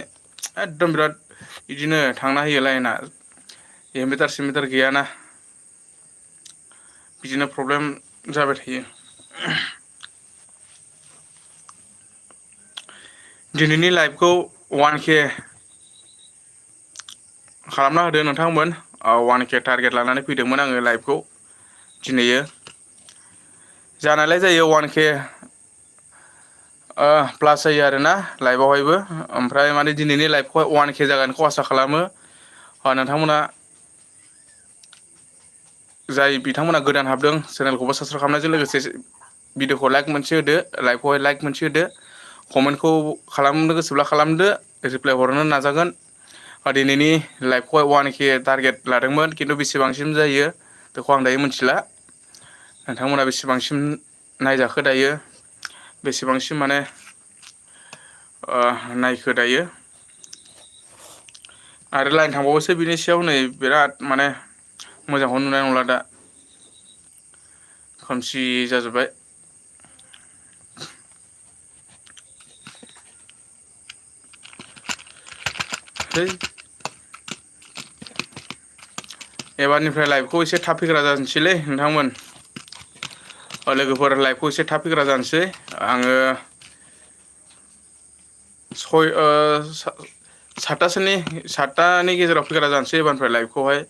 एकदम बिराद बिदिनो थांना होयो लाइना इनभार्टार सिनभार्टार गैयाना बिदिनो प्रब्लेम जाबाय थायो दिनैनि लाइभखौ 1K खालामना होदो नोंथांमोन 1K टारगेट लानानै फैदोंमोन आङो लाइभखौ दिनैयो जानायलाय जायो 1K प्लास जायो आरोना लाइभआवहायबो ओमफ्राय माने दिनैनि लाइभखौहाय 1K जागोनखौ आसा खालामो नोंथांमोना जाय बिथांमोना गोदान हाबदों चेनेलखौबो साबसक्राइब खालामनायजों लोगोसे भिडिअखौ लाइक मोनसे होदो लाइभखौहाय लाइक मोनसे होदो कमेन्टखौ खालामनो गोसोब्ला खालामदो रिप्लाय हरनो नाजागोन दिनैनि लाइभखौहाय 1K टारगेट लादोंमोन खिन्थु बेसेबांसिम जायो बेखौ आं दायो मिथिला नोंथांमोना बेसेबांसिम नायजाखो दायो बेसेबांसिम माने नायखो दायो आरो लाइन थांबावोसो बिनि सायाव नै बिराद माने मोजांखौनो नुनाय नंला दा खोमसि जाजोब्बाय एबारनिफ्राय लाइभखौ एसे थाब फैग्रा जानोसैलै नोंथांमोन लोगोफोर लाइभखौ एसे थाब फैग्रा जानोसै आङो 7टानि गेजेराव फैग्रा जानोसै एबारनिफ्राय लाइभखौहाय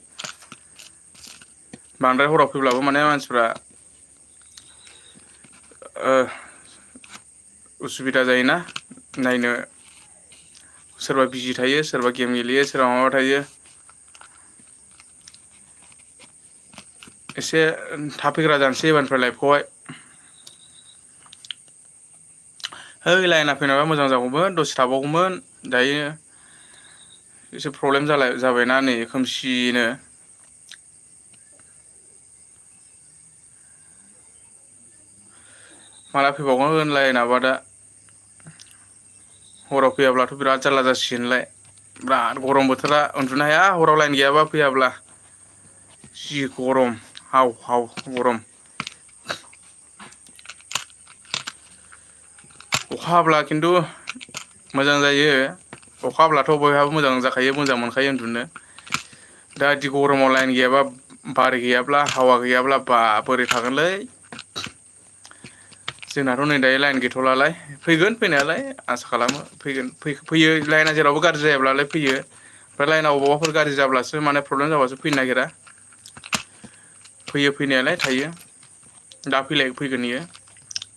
बांद्राय हराव फैब्लाबो माने मानसिफ्रा उसुबिदा जायोना नायनो सोरबा बिजि थायो सोरबा गेम गेलेयो सोरबा माबा थायो। एसे थाब फैग्रा जानोसै एबारनिफ्राय लाइफखौहाय। है लाइना फैनायबा मोजां जागौमोन दसे थाबावगौमोन दायो एसे प्रब्लेम जाबायना नै खोमसिनो। माला फैबावगोन लाइनाबा दा। हराव फैयाब्लाथ' बिराद जारला जासिगोनलाय। बिराद गरम बोथोरा उन्दुनो हाया हराव लाइन गैयाबा फैयाब्ला। जि गरम हाव हाव गरम। अखा हाब्ला खिन्थु मोजां जायो। अखा हाब्लाथ' बयहाबो मोजां जाखायो मोजां मोनखायो उन्दुनो। दा बिदि गरमाव लाइन गैयाबा बार गैयाब्ला हावा गैयाब्ला बा बोरै थागोनलै। जोंनाथ' नै दायो लाइन गैथ'लालाय फैगोन फैनायालाय आसा खालामो फैगोन फैयो लाइना जेरावबो गाज्रि जायाब्लालाय फैयो। ओमफ्राय लाइनाव बबावबाफोर गाज्रि जाब्लासो माने प्रब्लेम जाबासो फैनो नागिरा। फैयो फैनायालाय थायो दा फैगोन इयो।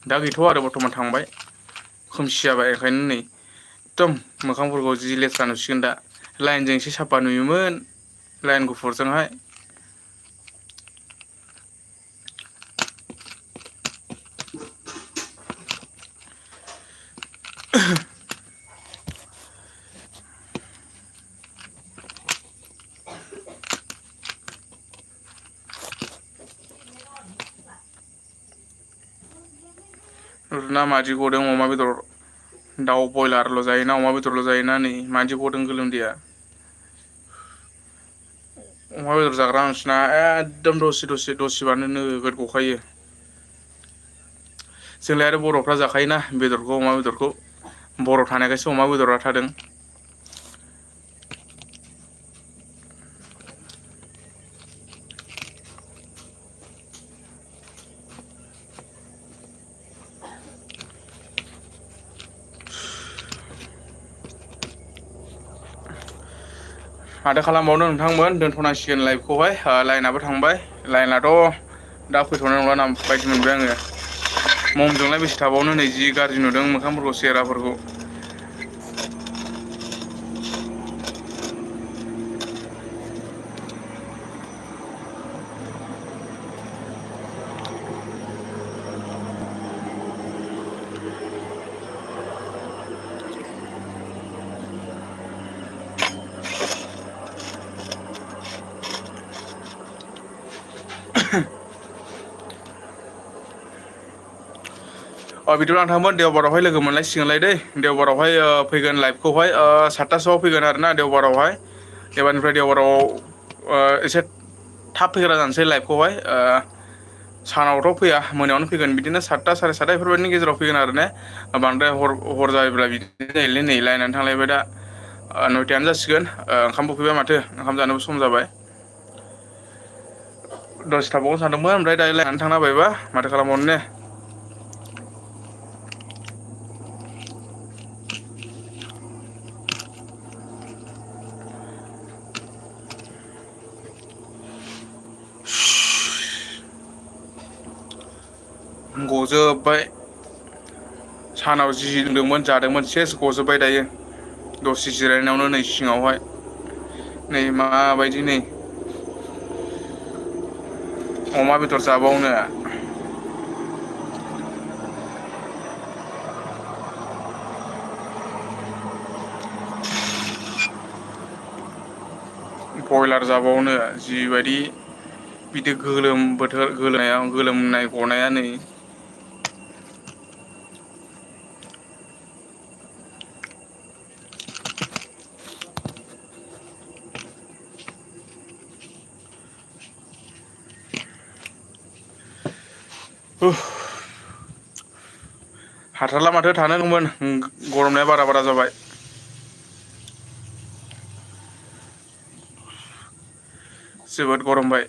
दा गैथ'आ आरो बर्थमान थांबाय खोमसि जाबाय ओंखायनो नै एकदम मोखांफोरखौ जि लेथ्रा नुसिगोन दा लाइनजों एसे साफा नुयोमोन। लाइन गुफुरजोंहाय। रुना मादि गदों अमा बेदर दाउ ब्रयलारल' जायोना अमा बेदरल' जायोना नै मादि गदों गोलोमदैया। अमा बेदर जाग्रा मानसिना एकदम दसेबानो नोगोद गखायो। जोंलाय आरो बर'फ्रा जाखायोना बेदरखौ अमा बेदरखौ बर' थानायखायसो अमा बेदरा थादों। माथो खालामबावनो नोंथांमोन दोनथ'नांसिगोन लाइभखौहाय लाइनाबो थांबाय लाइनाथ' दा फैथ'नाय नंला ना बायदि मोनबाय आङो। ममजोंलाय बेसे थाबावनो नै जि गाज्रि नुदों मोखांफोरखौ सेहेराफोरखौ। बिदिब्ला नोंथांमोन देवबारावहाय लोगो मोनलायसिगोनलाय दै देवबारावहाय फैगोन लाइभखौहाय 7थासोआव फैगोन आरोना देवबारावहाय एबारनिफ्राय देवबाराव एसे थाब फैग्रा जानोसै लाइभखौहाय सानावथ' फैया मोनायावनो फैगोन बिदिनो 7था साराय 7था बेफोरबायदिनि गेजेराव फैगोन आरो ने बांद्राय हर जायोब्ला बिदिनो जायोलै नै लायेनानो थांलायबाय दा 9थायानो जासिगोन ओंखामबो उखैबाय माथो ओंखाम जानोबो सम जाबाय। दसे थाबावनो सानदोंमोन ओमफ्राय दा लायेनानो थांना होबायबा माथो खालामबावनो ने। गजोब्बाय सानाव जि लोंदोंमोन जादोंमोन सेस गजोब्बाय दायो। दसे जिरायनायावनो नै सिङावहाय नै माबायदि नै अमा बेदर जाबावनो बयलार जाबावनो जिबायदि बिदि गोलोम बोथोर गोलोमनाय गनाया नै हाथारला माथो थानोमोन गरमनाया बारा जाबाय। जोबोद गरमबाय।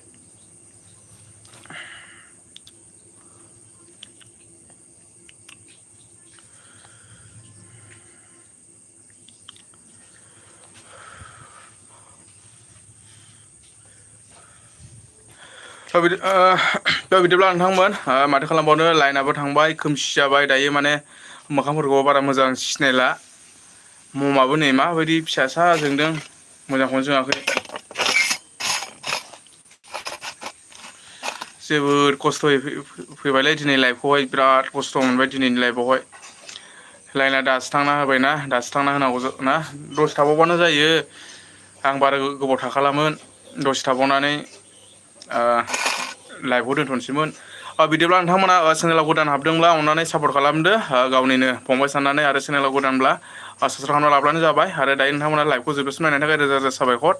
बिदिब्ला नोंथांमोन माथो खालामबावनो लाइनाबो थांबाय खोमसि जाबाय दायो माने मोखांफोरखौ बारा मोजां सिनायला ममाबो नै माबायदि फिसासा जोंदों मोजांखौनो जोङाखै। जोबोद खस्थ'यै फैबायलै दिनै लाइफआवहाय बिराद खस्थ' मोनबाय दिनैनि लाइफआवहाय। लाइना दासो थांना होबायना दासो थांना होनांगौ ना दसे थाबावबानो जायो। आं बारा गोबाव थाखालामोन दसे थाबावनानै लाइभखौ दोन्थ'नोसैमोन। बिदिब्ला नोंथांमोना चेनेलाव गोदान हाबदोंब्ला अननानै सापर्ट खालामदो गावनिनो फंबाय साननानै आरो चेनेलाव गोदानब्ला साबसक्राइब खालामना लाब्लानो जाबाय आरो दायो नोंथांमोना लाइभखौ जोबजासिम नायनायनि थाखाय रोजा रोजा साबायखर।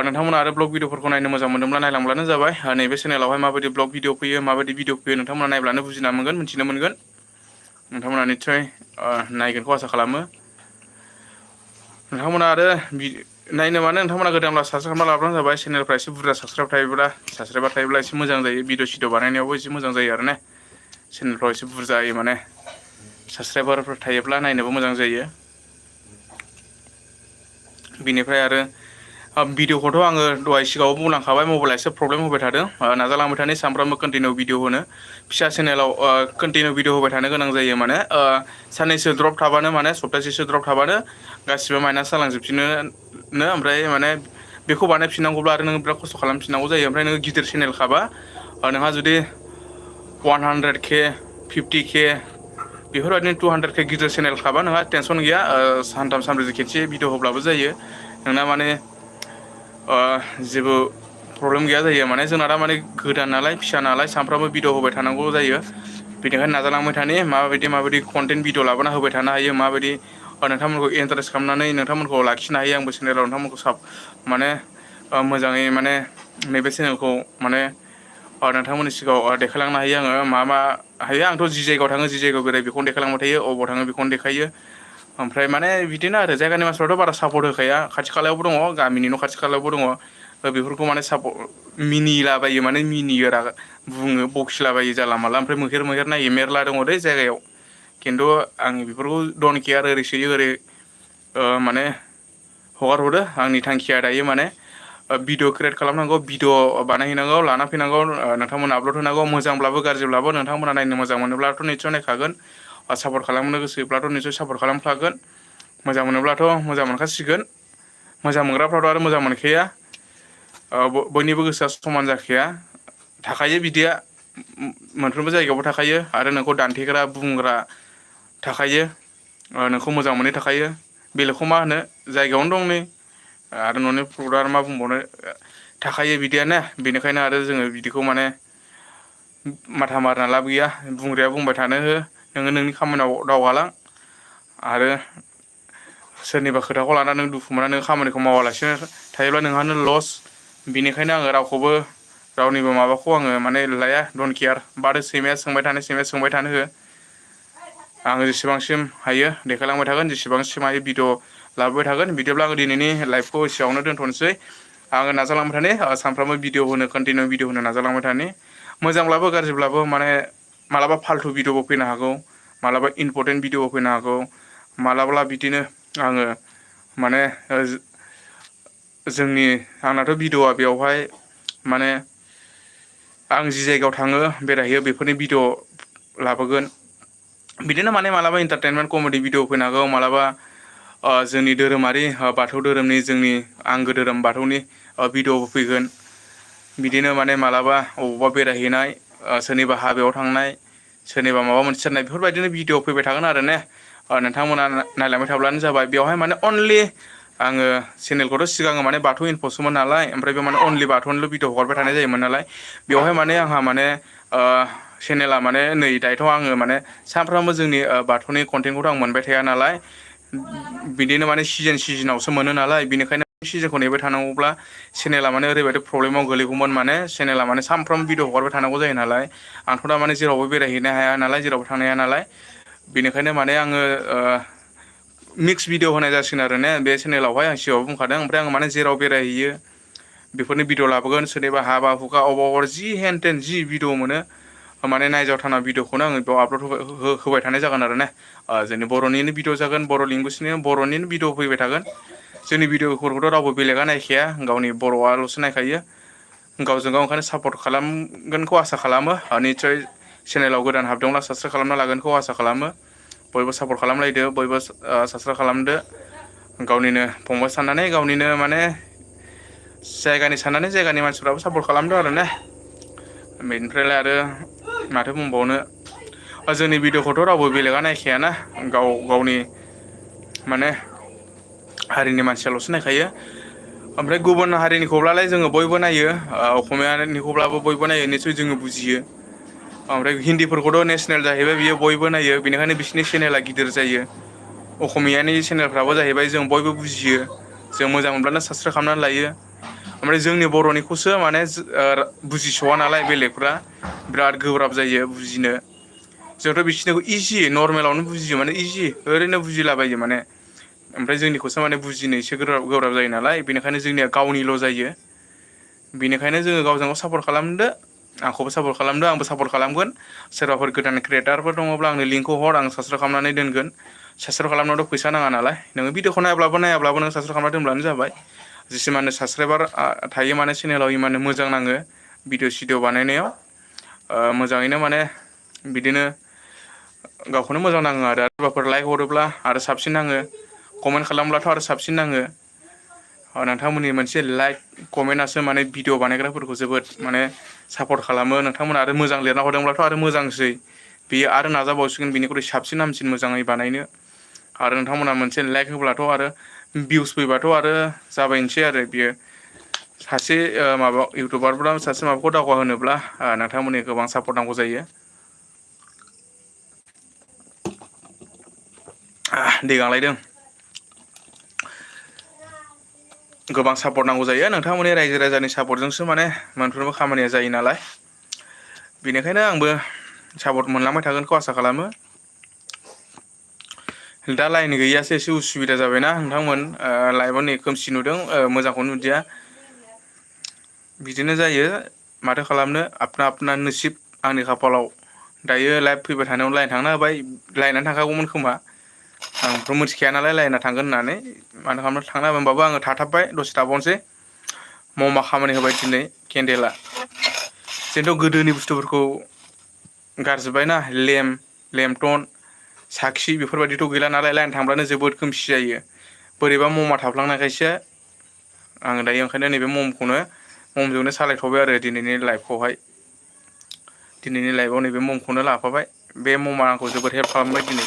नोंथांमोना आरो ब्लग भिडिअफोरखौ नायनो मोजां मोनदोंब्ला नायलांब्लानो जाबाय नैबे चेनेलावहाय माबायदि ब्लग भिडिअ फैयो माबायदि भिडिअ फैयो नोंथांमोना नायब्लानो बुजिना मोनगोन मिथिनो मोनगोन। नोंथांमोना निस्सय नायगोनखौ आसा खालामो। नोंथांमोना आरो नायनो मानो नोंथांमोना गोदानब्ला साबसक्राइब खालामना लाब्लानो जाबाय चेनेलफ्रा एसे बुरजा साबसक्राइबार थायोब्ला एसे मोजां जायो भिडिअ सिडिअ बानायनायावबो एसे मोजां जायो आरो ने चेनेलफ्राव एसे बुरजा जायो माने साबसक्राइबारफोर थायोब्ला नायनोबो मोजां जायो। बिनिफ्राय आरो भिडिअखौथ' आङो दहाय सिगाङाव बुंलांखाबाय मबाइला एसे प्रब्लेम होबाय थादों नाजालांबाय थानाय सानफ्रामबो कन्टिनिउ भिडिअ होनो फिसा चेनेलाव कन्टिनिउ भिडिअ होबाय थानो गोनां जायो माने साननैसो द्रप थाबानो माने सप्तासेसो द्रप थाबानो गासिबो माइनास जालांजोबफिनो ओमफ्राय माने बेखौ बानायफिननांगौब्ला आरो नोङो बिराद खस्थ' खालामफिननांगौ जायो ओमफ्राय नोङो गिदिर चेनेलखाबा नोंहा जुदि 100K 50K बेफोरबायदिनो 200K गिदिर चेनेलखाबा नोंहा टेनसन गैया सानथाम सानब्रैसो खेनसे भिडिअ होब्लाबो जायो नोंना माने जेबो प्रब्लेम गैया जायो माने जोंना दा माने गोदान नालाय फिसा नालाय सानफ्रामबो भिडिअ होबाय थानांगौ जायो। बेनिखायनो नाजालांबाय थानि माबायदि कन्टेन्ट भिडिअ लाबोना होबाय थानो हायो माबायदि नोंथांमोनखौ इन्टारेस्ट खालामनानै नोंथांमोनखौ लाखिनो हायो आंबो चेनेलाव नोंथांमोनखौ माने मोजाङै माने नैबे चेनेलखौ माने नोंथांमोननि सिगाङाव देखायलांनो हायो आङो मा हायो आंथ' जि जायगायाव थाङो जि जायगायाव बेरायो बेखौनो देखायलांबाय थायो अबाव थाङो बेखौनो देखायो। ओमफ्राय माने बिदिनो आरो जायगानि मानसिफ्राथ' बारा सापर्ट होखाया खाथि खालायावबो दङ गामिनि न' खाथि खालायावबो दङ बेफोरखौ माने मिनिलाबायो माने मिनियो रागा बुङो बखिलाबायो जानला माला ओमफ्राय मैदेर नायो मेरला दङ दै जायगायाव खिन्थु आं बेफोरखौ डन केयार ओरै सोयो ओरै माने हगार हरो आंनि थांखिया दायो माने भिडिअ क्रियेट खालामनांगौ भिडिअ बानायहैनांगौ लाना फैनांगौ नोंथांमोना आपलड होनांगौ मोजांब्लाबो गाज्रिब्लाबो नोंथांमोना नायनो मोजां मोनोब्लाथ' निस्सय नायखागोन सापर्ट खालामनो गोसोब्लाथ' निस्सय सापर्ट खालामखागोन मोजां मोनोब्लाथ' मोजां मोनखासिगोन मोजां मोनग्राफ्राथ' आरो मोजां मोनखाया बयनिबो गोसोआ समान जाखाया थाखायो बिदिया मोनफ्रोमबो जायगायावबो थाखायो आरो नोंखौ दानथेग्रा बुंग्रा थाखायो नोंखौ मोजां मोननाय थाखायो बेलेगखौ मा होनो जायगायावनो दं नै आरो न'नि प्रडआ मा बुंबावनो थाखायो बिदियानो बेनिखायनो आरो जोङो बिदिखौ माने माथा मारिना लाब गैया बुंग्राया बुंबाय थानो हो नोङो नोंनि खामानियाव दावगालां आरो सोरनिबा खोथाखौ लानानै नों दुखु मोना नों खामानिखौ मावालासिनो थायोब्ला नोंहानो लस बेनिखायनो आङो रावखौबो रावनिबो माबाखौ आङो माने लाया डन केयार बाथो सैमाया सोंबाय थानो हो आङो जेसेबांसिम हायो देखायलांबाय थागोन जेसेबांसिम हायो भिडिअ लाबोबाय थागोन बिदिब्ला आङो दिनैनि लाइफखौ एसेयावनो दोनथ'नोसै आङो नाजालांबाय थानि सानफ्रामबो भिडिअ होनो कन्टिनिउ भिडिअ होनो नाजालांबाय थानि मोजांब्लाबो गाज्रिब्लाबो माने मालाबा फाल्थु भिडिअबो फैनो हागौ मालाबा इम्परटेन्ट भिडिअबो फैनो हागौ मालाब्ला बिदिनो आङो माने आंनाथ' भिडिअ'आ बेवहाय माने आं जि जायगायाव थाङो बेरायहैयो बेफोरनि भिडिअ लाबोगोन बिदिनो माने मालाबा इन्टारटेनमेन्ट कमेडि भिडिअ फैनो हागौ मालाबा जोंनि धोरोमारि बाथौ धोरोमनि जोंनि आंगो धोरोम बाथौनि भिडिअबो फैगोन बिदिनो माने मालाबा अबावबा बेरायहैनाय सोरनिबा हाबायाव थांनाय सोरनिबा माबा मोनसे जानाय बेफोरबायदिनो भिडिअ फैबाय थागोन आरो ने नोंथांमोना नायलांबाय थाब्लानो जाबाय बेवहाय माने अनलि आङो चेनेलखौथ' सिगाङो माने बाथौ इनफसोमोन नालाय ओमफ्राय बे माने अनलि बाथौनिल' भिडिअ हगारबाय थानाय जायोमोन नालाय बेवहाय माने आंहा माने चेनेला माने नै दायोथ' आङो माने सानफ्रामबो जोंनि बाथौनि कन्टेन्टखौथ' आं मोनबाय थाया नालाय बिदिनो माने सिजोनावसो मोनो नालाय बेनिखायनो सिजोनखौ नेबाय थानांगौब्ला चेनेला माने ओरैबायदि प्रब्लेमाव गोलैगौमोन माने चेनेला माने सानफ्रोमबो भिडिअ हगारबाय थानांगौ जायो नालाय आंथ' दा माने जेरावबो बेरायहैनो हाया नालाय जेरावबो थांनो हाया नालाय बेनिखायनो माने आङो मिक्स भिडिअ होनाय जासिगोन आरो ने बे चेनेलावहाय आं सिगाङाव बुंखादों ओमफ्राय आं माने जेराव बेरायहैयो बेफोरनि भिडिअ लाबोगोन सोरनिबा हाबा हुखा अबाव जि हेन टेन जि भिडिअ मोनो माने नायजावथावना भिडिअखौनो आङो बेयाव आपलड होबाय थानाय जागोन आरो ने जोंनि बर'निनो भिडिअ जागोन बर' लेंगुवेजनि बर'निनो भिडिअ फैबाय थागोन जोंनि भिडिअफोरखौथ' रावबो बेलेगा नायखाया गावनि बर'आल'सो नायखायो गावजों गाव ओंखायनो सापर्ट खालामगोनखौ आसा खालामो निस्सय चेनेलाव गोदान हाबदोंब्ला साबसक्राइब खालामना लागोनखौ आसा खालामो बयबो सापर्ट खालामलायदो, बयबो साबसक्राइब खालामदो, गावनिनो फंबाय साननानै, गावनिनो माने जायगानि साननानै जायगानि मानसिफ्राबो सापर्ट खालामदो आरो ने। बेनिफ्रायलाय आरो माथो बुंबावनो, जोंनि भिडिअ'खौथ' रावबो बेलेगा नायखायाना, गाव गावनि माने हारिनि मानसियाल'सो नायखायो। ओमफ्राय गुबुन हारिनिखौब्लालाय जोङो बयबो नायो, असमियानिखौब्लाबो बयबो नायो, निसय जोङो बुजियो। ओमफ्राय हिन्दीफोरखौथ' नेसनेल जाहैबाय बियो बयबो नायो, बेनिखायनो बिसोरनि चेनेला गिदिर जायो। असमियानि चेनेलफ्राबो जाहैबाय जों बयबो बुजियो, जों मोजां मोनब्लानो साबसक्राइब खालामनानै लायो। ओमफ्राय जोंनि बर'निखौसो माने बुजिस'वा नालाय बेलेगफ्रा, बिराद गोब्राब जायो बुजिनो। जोंथ' बिसोरनिखौ इजि नरमेलावनो बुजियो, माने इजि ओरैनो बुजिलाबायो माने। ओमफ्राय जोंनिखौसो माने बुजिनो एसे गोब्राब जायो नालाय, बेनिखायनो जोंनिया गावनिल' जायो। बेनिखायनो जोङो गावजों गाव सापर्ट खालामदो, आंखौबो सापर्ट खालामदो, आंबो सापर्ट खालामगोन। सोरबाफोर गोदान क्रियेटारफोर दङब्ला आंनो लिंकखौ हर, आं साबसक्राइब खालामनानै दोनगोन। साबसक्राइब खालामनायावथ' फैसा नाङा नालाय, नोङो भिडिअखौ नायाब्लाबो नों साबसक्राइब खालामना दोनब्लानो जाबाय। जेसेबांनो साबसक्राइबार थायो माने चेनेलाव इमाननो मोजां नाङो भिडिअ सिडिअ बानायनायाव। मोजाङैनो माने बिदिनो गावखौनो मोजां नाङो आरो सोरबाफोर लाइक हरोब्ला आरो साबसिन नाङो। कमेन्ट खालामब्लाथ' आरो साबसिन नाङो। नोंथांमोननि मोनसे लाइक कमेन्टआसो माने भिडिअ बानायग्राफोरखौ जोबोद माने सापर्ट खालामो। नोंथांमोना आरो मोजां लिरना हरदोंब्लाथ' आरो मोजांसै, बेयो आरो नाजाबावसिगोन बिनिख्रुइ साबसिन हामसिन मोजाङै बानायनो। आरो नोंथांमोना मोनसे लाइक होब्लाथ' आरो भिउस फैबाथ' आरो जाबायनोसै आरो बियो। सासे माबा इउटुबारफ्रा सासे माबाखौ दावगा होनोब्ला नोंथांमोननि गोबां सापर्ट नांगौ जायो। दै गांलायदों। गोबां सापर्ट नांगौ जायो, नोंथांमोननि रायजो राजानि सापर्टजोंसो माने मोनफ्रोमबो खामानिया जायो नालाय। बेनिखायनो आंबो सापर्ट मोनलांबाय थागोनखौ आसा खालामो। दा लाइन गैयियासो एसे उसुबिदा जाबायना नोंथांमोन, लाइभआव नै खोमसि नुदों, मोजांखौनो नुदिया। बिदिनो जायो, माथो खालामनो आपना आपना नसिब, आंनि खाफालाव दायो लाइभ फैबाय थानायावनो लाइन थांना होबाय, लाइनानो थांखागौमोन खोमा। आंथ' मिथिखाया नालाय लाइना थांगोन होननानै, मानो खालामनो थांना होमबाबो आङो थाथाबबाय, दसे थाबावनोसै। ममा खामानि होबाय दिनै केन्देला। जोंथ' गोदोनि बुस्थुफोरखौ गारजोब्बायना, लेमटन, साखि बेफोरबायदिथ' गैला नालाय, लाइन थांब्लानो जोबोद खोमसि जायो। बोरैबा ममा थाफ्लांनायखायसो आङो दायो ओंखायनो नैबे ममजोंनो सालायथ'बाय आरो दिनैनि लाइफखौहाय। दिनैनि लाइफआव नैबे ममखौनो लाफाबाय, बे ममा आंखौ जोबोद हेल्प खालामबाय दिनै।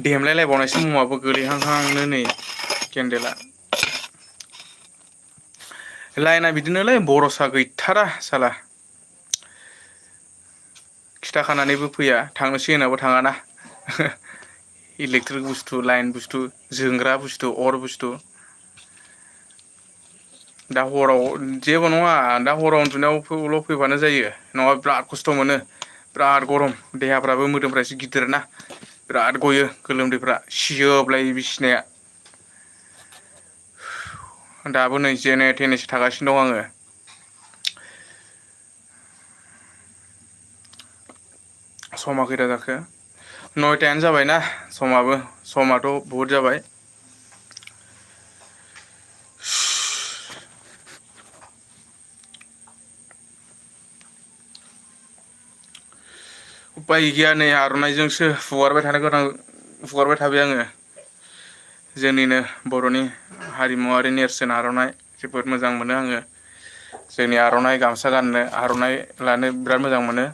देमलायलायबावनायसो ममाबो गोलैहांहांनो नै केन्देला। लाइना बिदिनोलै बर'सा गैथारा साला। खिथाखानानैबो फैया, थांनोसै होनाबो थाङाना। इलेक्ट्रिक बुस्थु, लाइन बुस्थु, जोंग्रा बुस्थु, अर बुस्थु। दा हराव जेबो नङा, दा हराव उन्दुनायावल' फैबानो जायो, नङाबा बिराद खस्थ' मोनो। बिराद गरम, देहाफ्राबो मोदोमफ्रा एसे गिदिर ना, बिराद गयो गोलोमदैफ्रा, सिजोबलायो बिसिनाया। दाबो नै जेने थेनेसो थागासिनो दं आङो। समा खैथा जाखो? 9थायानो जाबायना समाथ' बहुद जाबाय। उफाय गैया नै आर'नाइजोंसो फुगारबाय थाबाय आङो। जोंनिनो बर'नि हारिमुवारि नेरसोन आर'नाइ, जोबोद मोजां मोनो आङो। जोंनि आर'नाइ गामसा गाननो, आर'नाइ लानो बिराद मोजां मोनो।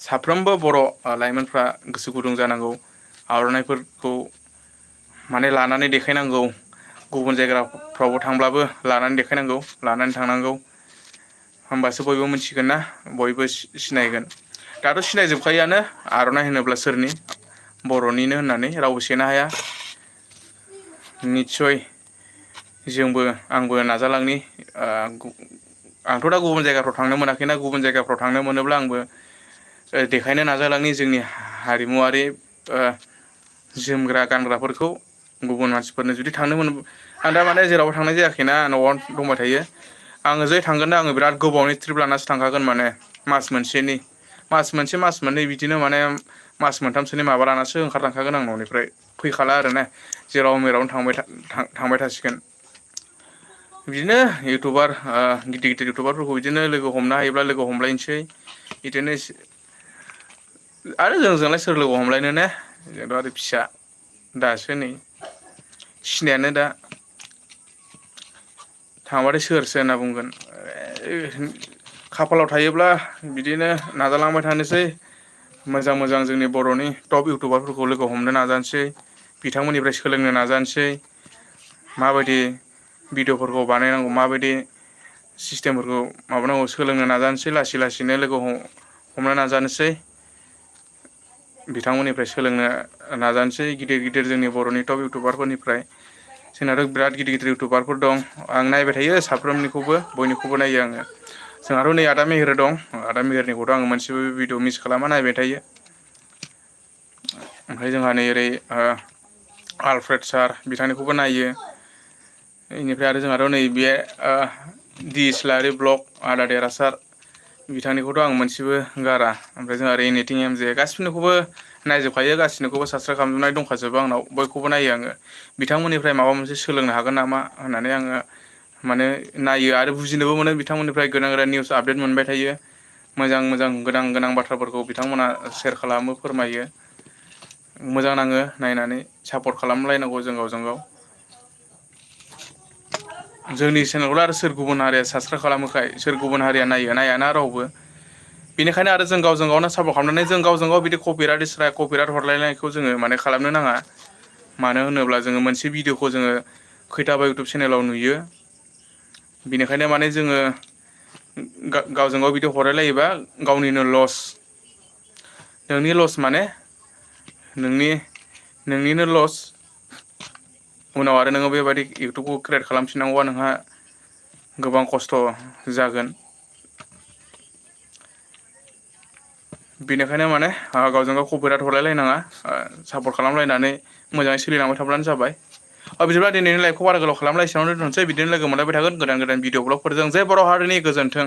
साफ्रोमबो बर' लाइमोनफ्रा गोसो गुदुं जानांगौ, आर'नाइफोरखौ माने लानानै देखायनांगौ। गुबुन जायगाफ्रावबो थांब्लाबो लानानै देखायनांगौ, लानानै थांनांगौ। होमबासो बयबो मिथिगोन ना, बयबो सिनायगोन। दाथ' सिनायजोबखायोआनो आर'नाइ होनोब्ला सोरनि, बर'निनो होननानै रावबो सेनो हाया। निस्सय आंबो नाजालांनि, आंथ' दा गुबुन जायगाफ्राव थांनो मोनाखैना, गुबुन जायगाफ्राव थांनो मोनोब्ला आंबो देखायनो नाजालांनि जोंनि हारिमुवारि जोमग्रा गानग्राफोरखौ गुबुन मानसिफोरनो जुदि थांनो मोन, आं दा माने जेरावबो थांनाय जायाखैना, न'आवनो दंबाय थायो। आङो जै थांगोन ना, आङो बिराद गोबावनि ट्रिप लानासो थांखागोन, माने मास मोनसेनि। मास मोननै बिदिनो माने मास मोनथामसोनि माबा लानासो ओंखारलांखागोन आं न'निफ्राय, फैखाला आरोना, जेराव मेरावनो थांबाय थासिगोन। बिदिनो इउटुबार गिदिर गिदिर इउटुबारफोरखौ बिदिनो लोगो हमनो हायोब्ला लोगो हमलायनोसै। बिदिनो आरो जोंजोंलाय सोर लोगो हमलायनो ने जोंथ' आरो फिसा दासो नै सिनायानो दा थांबाथाय सोरसो होनना बुंगोन खाफालाव थायोब्ला बिदिनो नाजालांबाय थानोसै मोजां मोजां जोंनि बर'नि टप इउटुबारफोरखौ लोगो हमनो नाजानोसै बिथांमोननिफ्राय सोलोंनो नाजानोसै माबायदि भिडिअ'फोरखौ बानायनांगौ माबायदि सिस्टेमफोरखौ माबानांगौ सोलोंनो नाजानोसै लासै लासैनो लोगो हमनो नाजानोसै बिथांमोननिफ्राय सोलोंनो नाजानोसै गिदिर गिदिर जोंनि बर'नि टप इउटुबारफोरनिफ्राय जोंनाथ' बिराद गिदिर गिदिर इउटुबारफोर दं आं नायबाय थायो साफ्रोमनिखौबो बयनिखौबो नायो आङो जोंहाथ' नै आदा मेहेर दं आदा मेहेरनिखौथ' आङो मोनसेबो भिडिअ मिस खालामा नायबाय थायो ओमफ्राय जोंहा नै ओरै आलफ्रेड सार बिथांनिखौबो नायो बेनिफ्राय आरो जोंहाथ' नैबे दि इस्लारि ब्लक आदा देरहासार बिथांनिखौथ' आं मोनसेबो गारा ओमफ्राय जोंहा ओरै एनिथिं एम जे गासिनिखौबो नायजोबखायो गासिनिखौबो साबसक्राइब खालामजोबनाय दंखाजोबो आंनाव बयखौबो नायो आङो बिथांमोननिफ्राय माबा मोनसे सोलोंनो हागोन नामा होननानै आङो माने नायो आरो बुजिनोबो मोनो बिथांमोननिफ्राय गोदान गोदान निउस आपडेट मोनबाय थायो मोजां मोजां गोनां गोनां बाथ्राफोरखौ बिथांमोना सेयार खालामो फोरमायो मोजां नाङो नायनानै सापर्ट खालामलायनांगौ जों गावजों गाव जोंनि चेनेलखौल' आरो सोर गुबुन हारिया साबसक्राइब खालामोखाय सोर गुबुन हारिया नायाना रावबो बेनिखायनो आरो जों गावजों गावनो सापर्ट खालामनानै जों गावजों गाव बिदि कपिराट हरलायनायखौ जोङो माने खालामनो नाङा मानो होनोब्ला जोङो मोनसे भिडिअखौ जोङो खैथाबा इउटुब चेनेलाव नुयो बेनिखायनो माने जोङो गावजों गाव बिदि हरायलायोबा गावनिनो लस नोंनि लस माने नोंनिनो लस उनाव आरो नोङो बेबायदि इउटुबखौ क्रियेट खालामफिननांगौआ नोंहा गोबां खस्थ' जागोन बेनिखायनो माने गावजों गाव कपिराट हरलायलायनाङा सापर्ट खालामलायनानै मोजाङै सोलिलांबाय थाब्लानो जाबाय बिदिब्ला दिनैनि लाइभखौ बारा गोलाव खालामला एसेयावनो दोनथ'नोसै बिदिनो लोगो मोनलायबाय थागोन गोदान गोदान भिडिअ ब्लगफोरजों जे बर' हारिनि गोजोन्थों